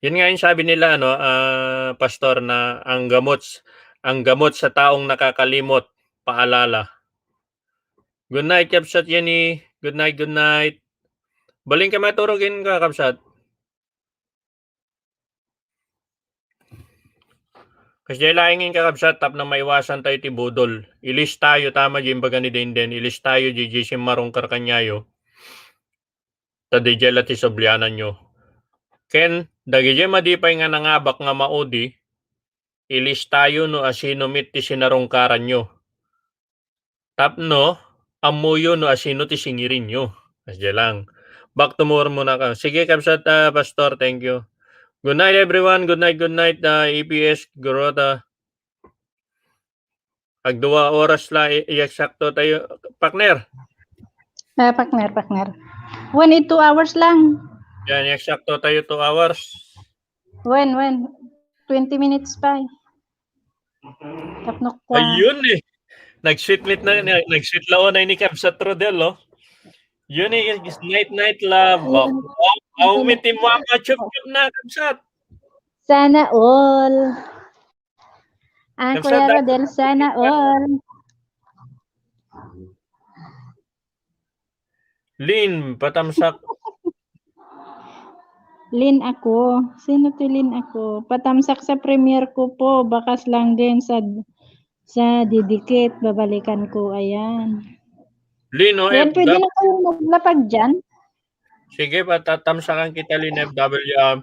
Yun nga yung sabi nila, ano, ah, Pastor, na ang gamot s-, ang gamot sa taong nakakalimot, paalala. Good night, Kabsat Yenny. Good night, good night. Baling ka maturog in ka, Kabsat. Kasdiay laeng in, kakabsat, tapno maiwasan tayo ti budol. Ilis tayo, tama di imbaga ni Denden, ilis tayo di, di simmarungkar kaniayo. Ta di jay la ti subliananyo. Ken, dagijay madipay nga nangabak nga maudi, ilis tayo no asino met ti sinarungkaranyo. Tapno ammoyo no asino ti singirinyo. Kasdiay lang. Back to more muna ka. Sige, kabsat, ah, Pastor. Thank you. Good night, everyone. Good night, good night, ah, E P S Grota. Agdua oras la, i-, i-eksakto tayo. Pakner. Ah, Pakner, Pakner. One, eh, two hours lang. Yan, i-eksakto tayo two hours. When, when? Twenty minutes pa, eh. Tapno ko, ah. Ayun, eh. Nag-sweet meet na, na, nag-sweet launay ni Kabsat Rodel, oh. Yun, eh, night, night love. Oh, ayun. Wow, wow, may team Mama Chup Chup na, Kabsat. Sana all. Ah, Kabsat, Kuya Rodel, sana all. Lin, patamsak. Lin ako. Sino to Lin ako? Patamsak sa premiere ko po. Bakas lang din sa, sa didikit. Babalikan ko. Ayan. Lin, O F W. Ayan, pwede na kayong maglapag dyan. Sige, patatamsakan kita, Lin F W. Ah,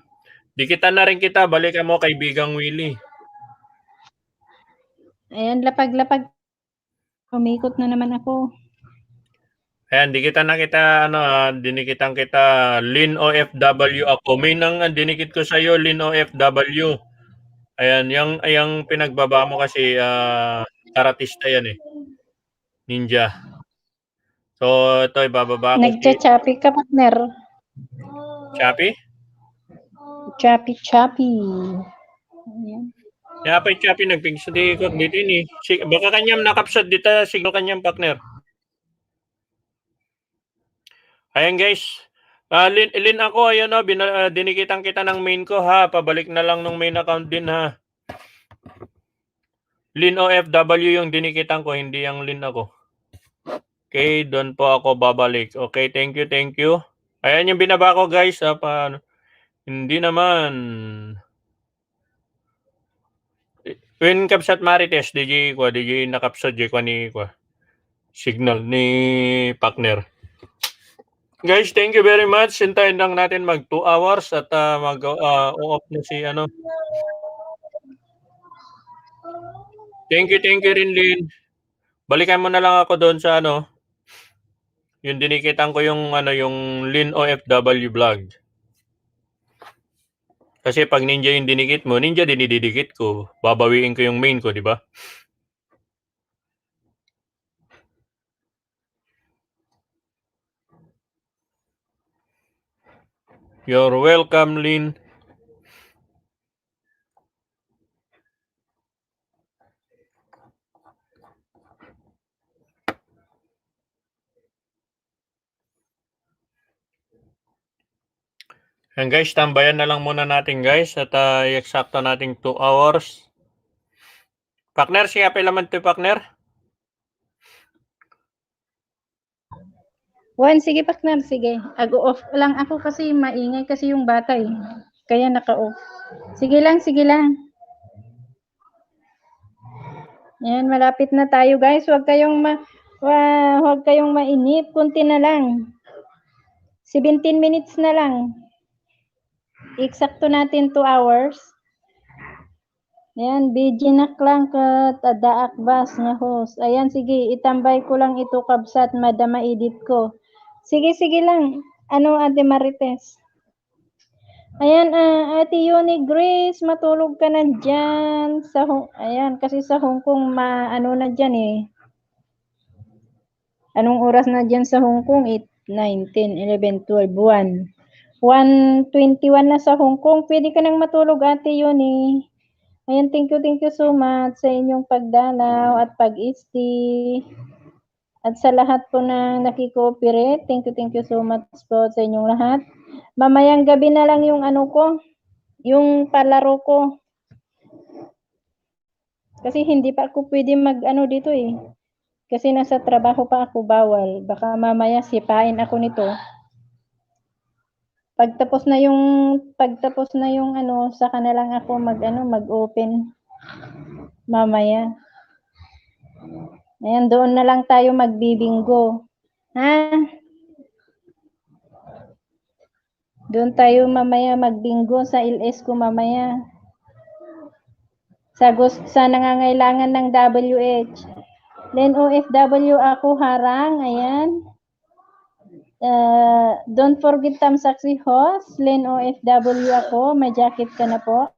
di kita na rin kita. Balikan mo, kaibigang Willie. Ayan, lapag-lapag. Umikot na naman ako. Ayan, di kita nakita, ano, ah, dinikitan kita, Lin O F W ako. May nang, ah, dinikit ko sa'yo, Lin O F W. Ayan, yung, yung pinagbaba mo kasi, ah, karatista yan eh. Ninja. So, ito, ibababa ko si Nagcha-Shopee ka, partner? Shopee? Shopee, Shopee. Ayan. Kaya pa yung Shopee, nagpigsa di ko dito ini. Si, baka kanyang nakapsat dito, siguro kanyang partner. Ayan, guys. Ah, Lin, Lin ako, ayan, oh, bina-, ah, dinikitan kita ng main ko, ha. Pabalik na lang ng main account din, ha. Lin O F W yung dinikitan ko, hindi yung Lin ako. Okay, doon po ako babalik. Okay, thank you, thank you. Ayan yung binaba ko, guys. Ah, pa, hindi naman. When kabsat Marites, D J ko, D J nakapsat, D J ko ni ko. Signal ni partner. Guys, thank you very much. Hintayin lang natin mag two hours at, ah, mag, ah, off na si ano. Thank you, thank you, Rinlin. Balikan mo na lang ako doon sa ano, yung dinikitan ko yung ano, yung Lin O F W vlog. Kasi pag ninja yung dinikit mo, ninja din ididikit ko. Babawiin ko yung main ko, di ba? You're welcome, Lin. Ayan guys, tambayan na lang muna natin guys at, ah, i-eksakto natin two hours. Partner, siya pa laman to, partner? Wen, sige, partner, sige. Ag-off lang ako kasi maingay kasi yung bata eh. Kaya naka-off. Sige lang, sige lang. Ayan, malapit na tayo, guys. Huwag kayong ma-, wa-, huwag kayong mainip. Konti na lang. Seventeen minutes na lang. Eksakto natin two hours. Ayan, B G Naklang ket adda akbas nga host. Ayan, sige, itambay ko lang ito, kabsat, madama edit ko. Sige, sige lang. Ano, Ate Marites? Ayan, ah, Ate Yuni Grace, matulog ka na dyan. Sa Hong-, ayan, kasi sa Hong Kong, ma-, ano na dyan eh. Anong oras na dyan sa Hong Kong? Eight, nine, ten, eleven, twelve, one. One twenty-one na sa Hong Kong. Pwede ka nang matulog, Ate Yuni. Ayan, thank you, thank you so much sa inyong pagdalaw at pag-isti. At sa lahat po na nakikooperate, thank you, thank you so much po sa inyong lahat. Mamayang gabi na lang yung ano ko, yung palaro ko. Kasi hindi pa ako pwede mag-ano dito eh. Kasi nasa trabaho pa ako, bawal. Baka mamaya sipain ako nito. Pagtapos na yung, pagtapos na yung ano, saka na lang ako mag-ano, mag-open mamaya. Ayan, doon na lang tayo magbibinggo. Ha? Doon tayo mamaya magbinggo sa L S ko mamaya. Sa gus-, sa nangangailangan ng W H. Len O F W ako, harang, ayan. Uh, don't forget tamsak si host. Len O F W ako, may jacket ka na po.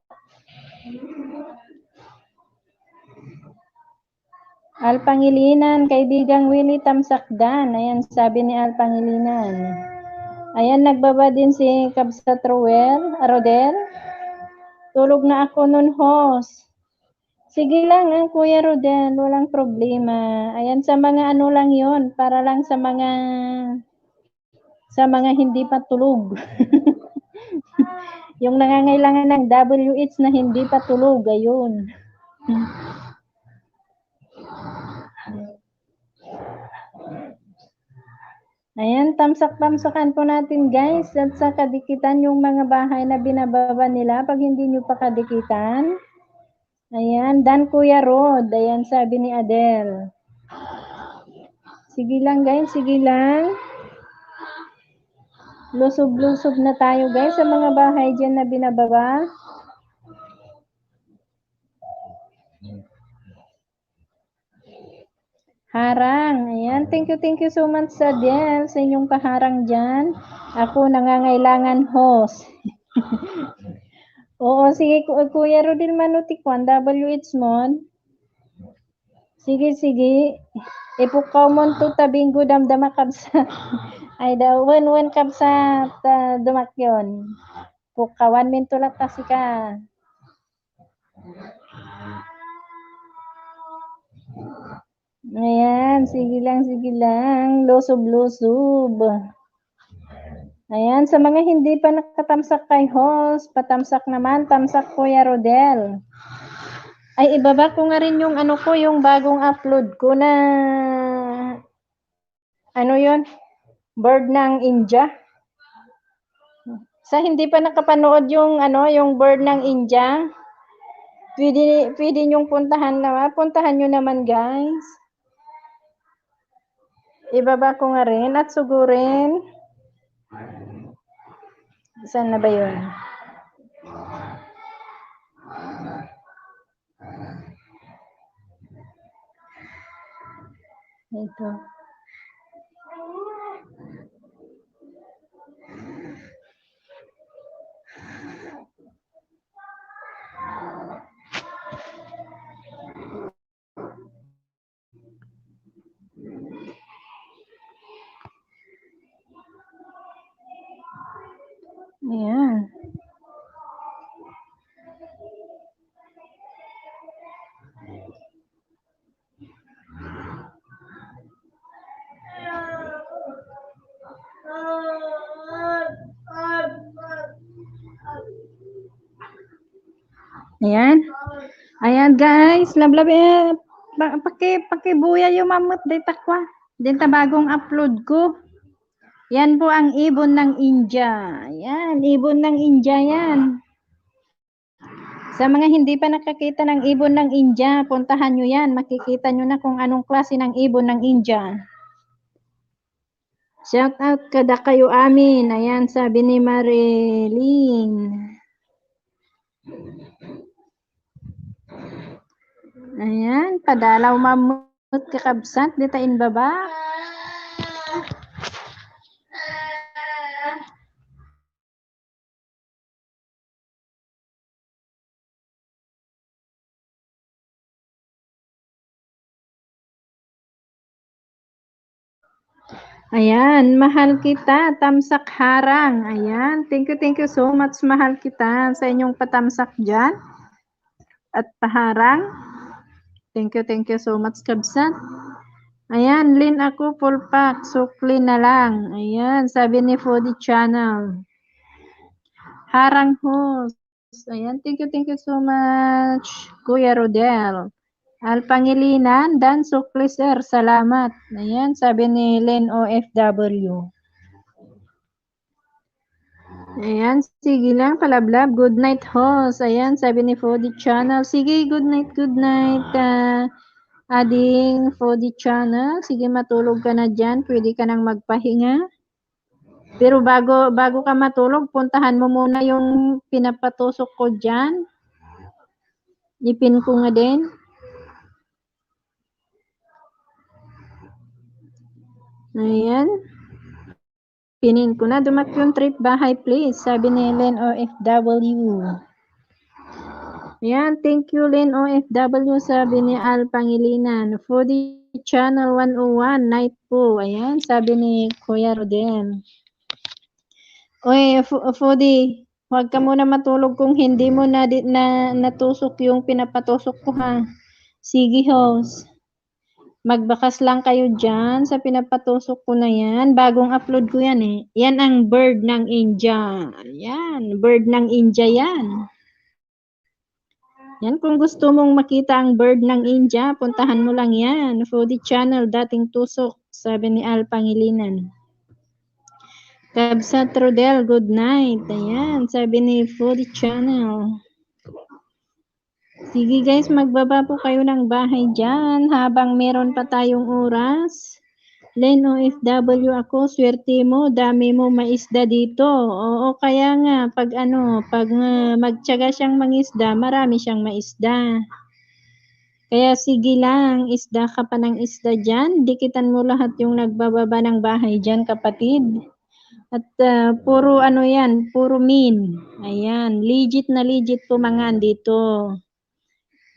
Al Pangilinan, kaibigang Willie Tamsakdan. Ayan, sabi ni Al Pangilinan. Ayan, nagbaba din si Kabsat Roel, Rodel. Tulog na ako nun, host. Sige lang, ah, Kuya Rodel, walang problema. Ayan, sa mga ano lang yon, para lang sa mga, sa mga hindi pa tulog. Yung nangangailangan ng W H na hindi pa tulog, ayun. Ayan, tamsak-tamsakan po natin, guys. At sa kadikitan yung mga bahay na binababa nila, pag hindi nyo pa kadikitan. Ayan, dan Kuya Rod. Ayan, sabi ni Adel. Sige lang, guys. Sige lang. Lusob-lusob na tayo, guys, sa mga bahay dyan na binababa. Harang. Ayan. Thank you, thank you so much, Adel, sa inyong paharang dyan. Ako, nangangailangan host. Oo, sige, Ku-, Kuya Rodel, manutikwan, W H mon. Sige, sige. Ipukkaw mon to ta binggo, damdama, kabsat. Ay, da, wen, wen, kabsat, ah, dumakyon. Pukkawan min to latta sika. Ayan, sige lang, sige lang. Lusob-lusob. Ayan, sa mga hindi pa nakatamsak kay host, patamsak naman, tamsak Kuya Rodel. Ay, ibaba ko nga rin yung ano ko, yung bagong upload ko na Ano yun? Bird ng India. Sa hindi pa nakapanood yung, ano, yung Bird ng India, pwede, pwede niyong puntahan naman. Puntahan niyo naman, guys. Ibaba ko nga rin at sugurin. Saan na ba yun? Ito. Ayan. Ayan. Ayan, guys. Lablab, eh, pa-, paki-, pakibuya yung mamut dita kwa. Dita bagong upload ko. Yan po ang ibon ng India. Ayan, ibon ng India yan. Sa mga hindi pa nakakita ng ibon ng India, puntahan nyo yan. Makikita nyo na kung anong klase ng ibon ng India. Shout out kada kayo amin. Ayan, sabi ni Marilyn. Ayan, padalaw mamut kakabsat, dita imbaba. Ayan, mahal kita, tamsak harang. Ayan, thank you, thank you so much, mahal kita, sa inyong patamsak dyan at paharang. Thank you, thank you so much, kabsat. Ayan, Lin ako, full pack, sukli na lang. Ayan, sabi ni Foodie Channel. Harang host. Ayan, thank you, thank you so much, Kuya Rodel. Al Pangilinan, dan sukli, sir. Salamat. Ayan, sabi ni Len O F W. Ayan, sige lang, palablab. Good night, host. Ayan, sabi ni Foodie Channel. Sige, good night, good night, ah, ading Foodie Channel. Sige, matulog ka na dyan. Pwede ka nang magpahinga. Pero bago, bago ka matulog, puntahan mo muna yung pinapatusok ko dyan. Ipin ko nga din. Ayan. Pinin ko na. Dumakyong trip bahay, please. Sabi ni Len O F W. Ayan, thank you, Len O F W, sabi ni Al Pangilinan. Foodie Channel one oh one, night po. Ayan, sabi ni Kuya Rodel. Oy, Fo-, Foodie, huwag ka muna matulog kung hindi mo na, di, na natusok yung pinapatusok ko, ha. Sige, host. Magbakas lang kayo dyan sa pinapatusok ko na yan. Bagong upload ko yan eh. Yan ang bird ng India. Yan, bird ng India yan. Yan, kung gusto mong makita ang bird ng India, puntahan mo lang yan. Foodie Channel, dating tusok, sabi ni Al Pangilinan. Kabsat Rodel, good night. Ayan, sabi ni Foodie Channel. Sige guys, magbaba po kayo ng bahay dyan habang meron pa tayong oras. Len O F W ako, swerte mo, dami mo maisda dito. Oo, kaya nga, pag ano, pag, ah, magtiyaga siyang mangisda, marami siyang maisda. Kaya sige lang, isda ka pa ng isda dyan. Dikitan mo lahat yung nagbababa ng bahay dyan, kapatid. At, ah, puro ano yan, puro min. Ayan, legit na legit po mangan dito.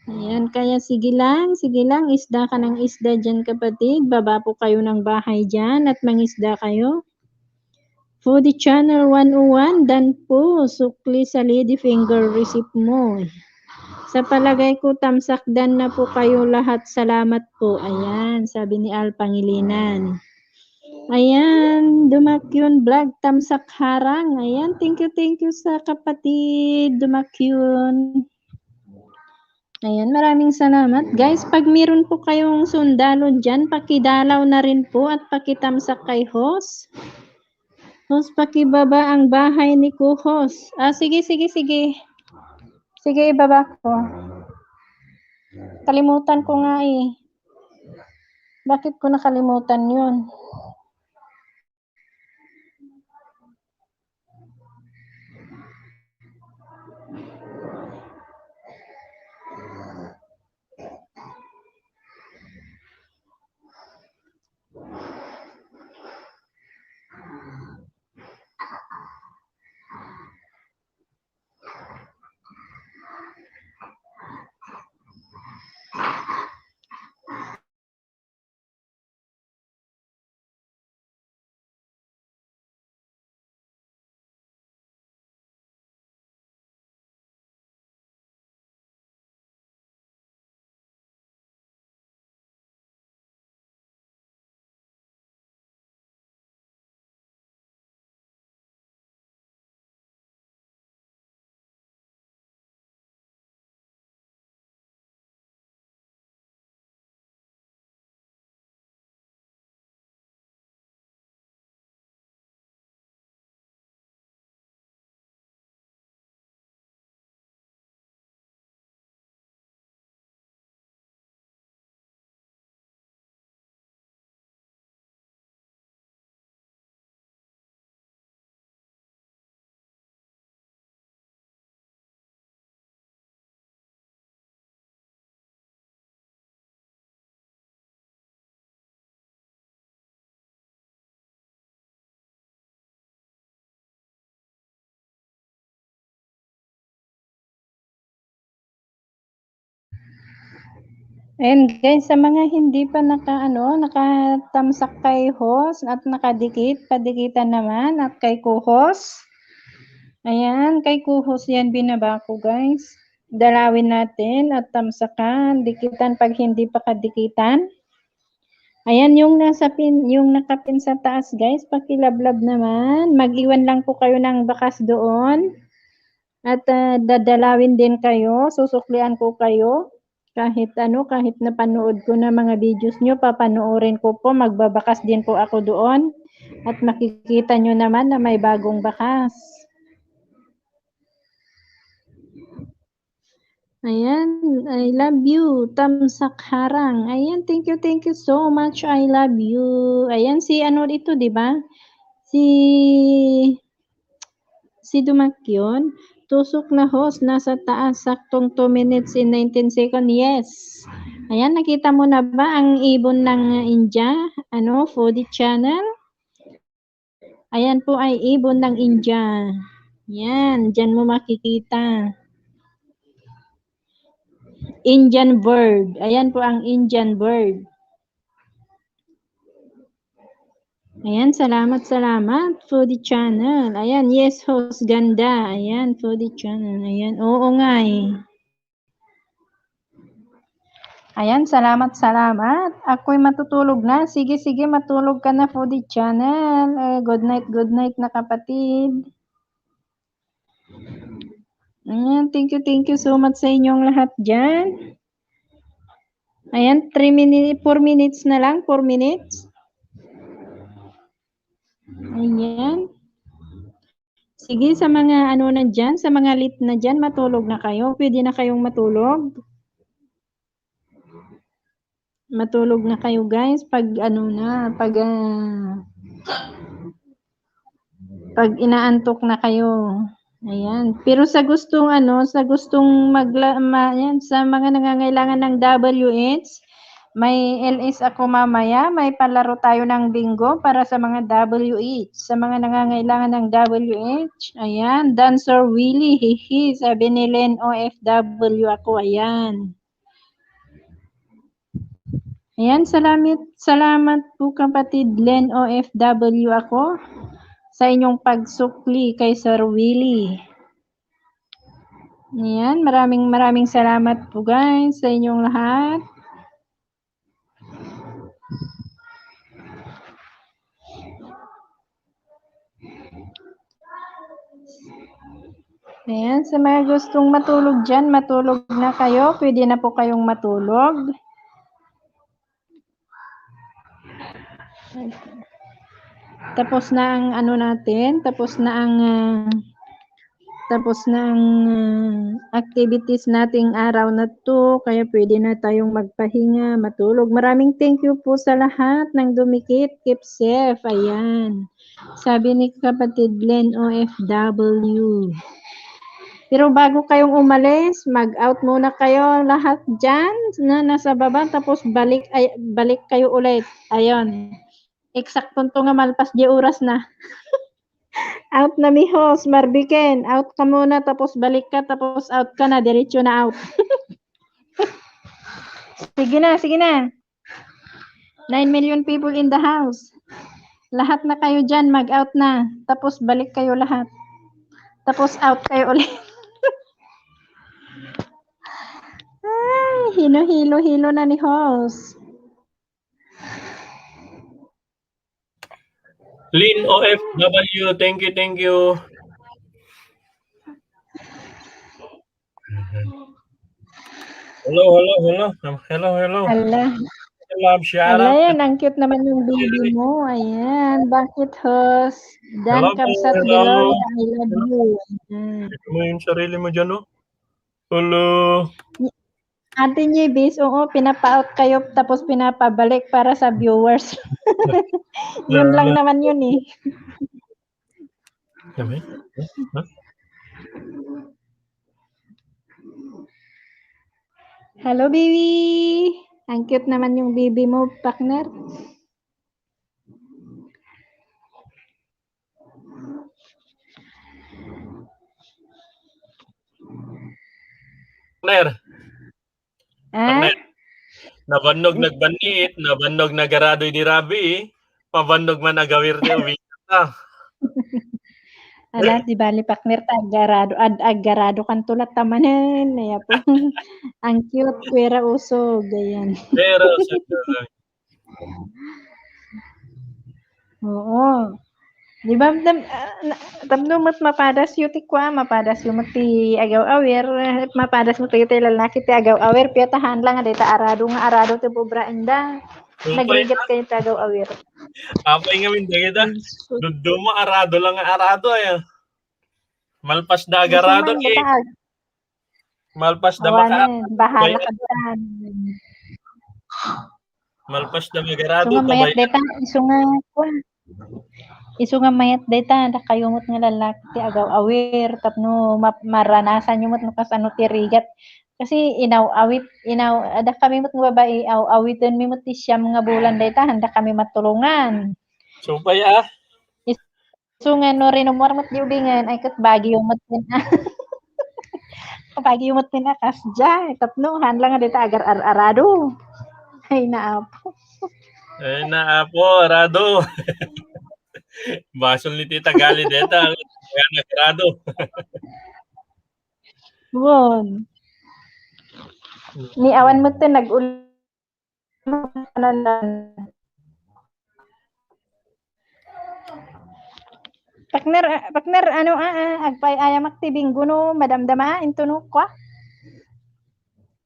Ayan, kaya sige lang, sige lang, isda ka ng isda dyan, kapatid. Baba po kayo ng bahay dyan at mangisda kayo. Foodie Channel one oh one, dan po, sukli sa lady finger receipt mo. Sa palagay ko, tamsak dan na po kayo lahat. Salamat po. Ayan, sabi ni Al Pangilinan. Ayan, Dumakyun Vlog, tamsak harang. Ayan, thank you, thank you sa kapatid, Dumakyun. Ayan, maraming salamat. Guys, pag meron po kayong sundalo dyan, pakidalaw na rin po at pakitamsak kay host. Host, pakibaba ang bahay ni co-host. Ah, sige, sige, sige. Sige, ibaba ko. Kalimutan ko nga eh. Bakit ko nakalimutan yun? Ayan, guys, sa mga hindi pa naka, ano, nakatamsak kay host at nakadikit, padikitan naman at kay co-host. Ayan, kay co-host yan binaba ko, guys. Dalawin natin at tamsakan, dikitan pag hindi pa kadikitan. Ayan, yung nasa pin, yung nakapin sa taas, guys, pakilablab naman. Mag-iwan lang po kayo ng bakas doon. At, ah, dadalawin din kayo, susuklian ko kayo. Kahit ano, kahit napanood ko na mga videos nyo, papanoorin ko po, magbabakas din po ako doon. At makikita nyo naman na may bagong bakas. Ayan, I love you, Tamsak Harang. Ayan, thank you, thank you so much, I love you. Ayan, si ano ito, di ba? Si, si Dumakyon, tusok na host, nasa taas, saktong two minutes and nineteen seconds. Yes. Ayan, nakita mo na ba ang ibon ng India? Ano, foodie channel? Ayan po ay ibon ng India. Yan, dyan mo makikita. Indian bird. Ayan po ang Indian bird. Ayan, salamat, salamat, foodie channel. Ayan, yes, host, ganda. Ayan, foodie channel. Ayan, oo nga eh. Ayan, salamat, salamat. Ako'y matutulog na. Sige, sige, matulog ka na, foodie channel. Eh, good night, good night na, kapatid. Ayan, thank you, thank you so much sa inyong lahat dyan. Ayan, three minutes, four minutes na lang, four minutes. Ayan. Sige, sa mga ano na dyan, sa mga late na dyan, matulog na kayo. Pwede na kayong matulog. Matulog na kayo, guys, pag ano na, pag, ah, pag inaantok na kayo. Ayan. Pero sa gustong ano, sa gustong magla-, ma-, yan, sa mga nangangailangan ng W H, may L S ako mamaya, may palaro tayo ng bingo para sa mga W H. Sa mga nangangailangan ng W H, ayan, Dancer Willie, hihi, sabi ni Len, O F W ako, ayan. Ayan, salamat, salamat po, kapatid Len, O F W ako, sa inyong pagsukli kay Sir Willie. Ayan, maraming, maraming salamat po, guys, sa inyong lahat. Ayan, sa mga gustong matulog dyan, matulog na kayo. Pwede na po kayong matulog. Tapos na ang ano natin, tapos na ang, ah, tapos na ang, ah, activities nating araw na 'to, kaya pwede na tayong magpahinga, matulog. Maraming thank you po sa lahat ng dumikit. Keep safe. Ayan. Sabi ni kapatid Len, O F W. Pero bago kayong umalis, mag-out muna kayo lahat dyan na nasa baba, tapos balik, ay, balik kayo ulit. Ayun. Eksakto to nga malpas di oras na. Out na mi, host, Marbiken. Out ka muna, tapos balik ka, tapos out ka na, diretso na out. Sige na, sige na. Nine million people in the house. Lahat na kayo dyan, mag-out na. Tapos balik kayo lahat. Tapos out kayo ulit. Ay, hilo-hilo-hilo na ni host. Lin O F W, thank you, thank you. Hello, hello, hello. Um, hello, hello. Ala, Love, shout ala out. Yan, ang cute naman yung baby mo. Ayan, bakit host? Dan Hello, Kabsat hello. Gloria, I love you. Ayan. Ito mo yung sarili mo dyan, no? Hello. Ate Nieves, oo, pinapa-out kayo tapos pinapabalik para sa viewers. Yun lang naman yun eh. Sabi? Huh? Hello, baby. Ang cute naman yung baby mo, partner. Partner, Ah? partner. Nabannog nagbanniit, nabannog nagarado ni Rabi, eh. Pabannog man agawir ti ubing. Ah. Ala, di bali, partner, ta agarado, ad, agarado kan tulat tamanen, naya po. Ang cute, Kuya Usog, ayan. Pero, sa Oo. Di ba, tam, ah, na, tapno met mapadas yu ti kua, mapadas yu met ti agaw-awir, eh, mapadas met ti lalaki ti agaw-awir, pia ta haan lang nga dayta arado nga arado ti obra inda. Nagrigat kayo ti agaw-awir. Apay ngamin dagita. Dudduma arado lang nga arado, ay, ah. Malpas da agarado, eh. Malpas da maka- Awanen, bahala ka dyan. Malpas da magarado, Isu nga mayat kabay- deta, isu nga, kua. Isu nga mayat deta, dakayo met nga lalaki ti agaw-awir, tapno ma-, maranasan yo met no kasano ti rigat. Kasi inaw-awit, inaw, adda kami met nga babai, aw-awiten mi met ti siam nga bulan deta, handa kami matulongan. Sumpay, ah. So nga no, rinumor met di ubingen, ay ket bagyo met din. Bagyo met din a kasdiay. Tapno, haan lang nga dita agar-ar-arado. Ay, naapo. Ay, naapo, arado. Basol ni Tita Gali deta. Kaya nagrado. Bon. Ni awan met din nag-ul-, Partner, ah, partner, ano, ah, ah, agpay-ayamak ti binggo no madamdama, into no, kua?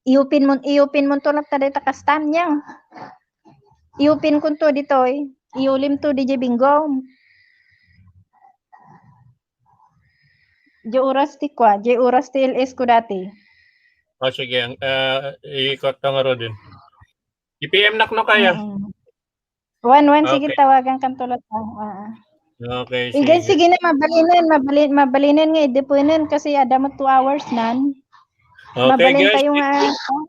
Iyupin mon, iyupin mon to latta dayta kastam niya. Iyupin kon to ditoy. Iyulim to di binggo. Di oras ti kua, di oras ti L S ko dati. Oh, sige, ang, ah, ikot ka nga, Rodin. I-P M nak no kaya? Mm. Wan, wan, sige, Okay. Tawagan kan tulat. Ah, ah. Okay, Igan, sige. Sige na, mabalinen, mabalin, mabalinen nga idipenen kasi adda mo two hours nan. Okay, Mabalin guys, kayo nga. thank you.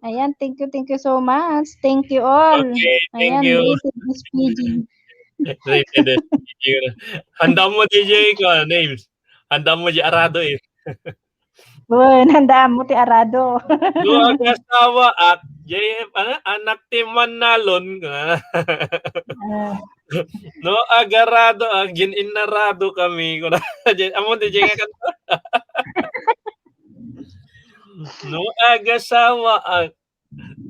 Ayan, thank you, thank you so much. Thank you all. Okay, thank Ayan, you. Rated S P G. Rated S P G. Handa mo, D J, ko, names. Handa mo, di arado, eh. Bon, handa mo ti arado. No agasawa ak, J F, ano? Anak ti Manalon. Ah, No agarado ak, gin-inarado kami. Kuna, amon, D J, nga kanta. No agasawa ak,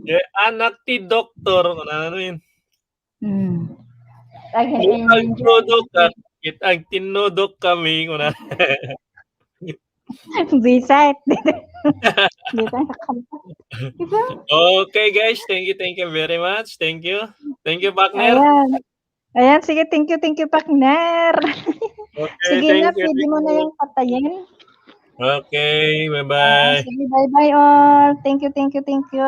J-, anak ti doktor. Kuna, ano yun? hmm. Ay, No agtudok ak, ket agtinnudok kami. Kuna. Buwisit. Di tayo nakanta. Diba? Okay, guys. Thank you, thank you very much. Thank you. Thank you, partner. Ayan. Ayan, sige, thank you, thank you, partner. Okay, Sige thank na, you, pwede thank mo na you. Yung patayin. Okay, Ah, bye-bye. Sige, bye-bye all. Thank you, thank you, thank you.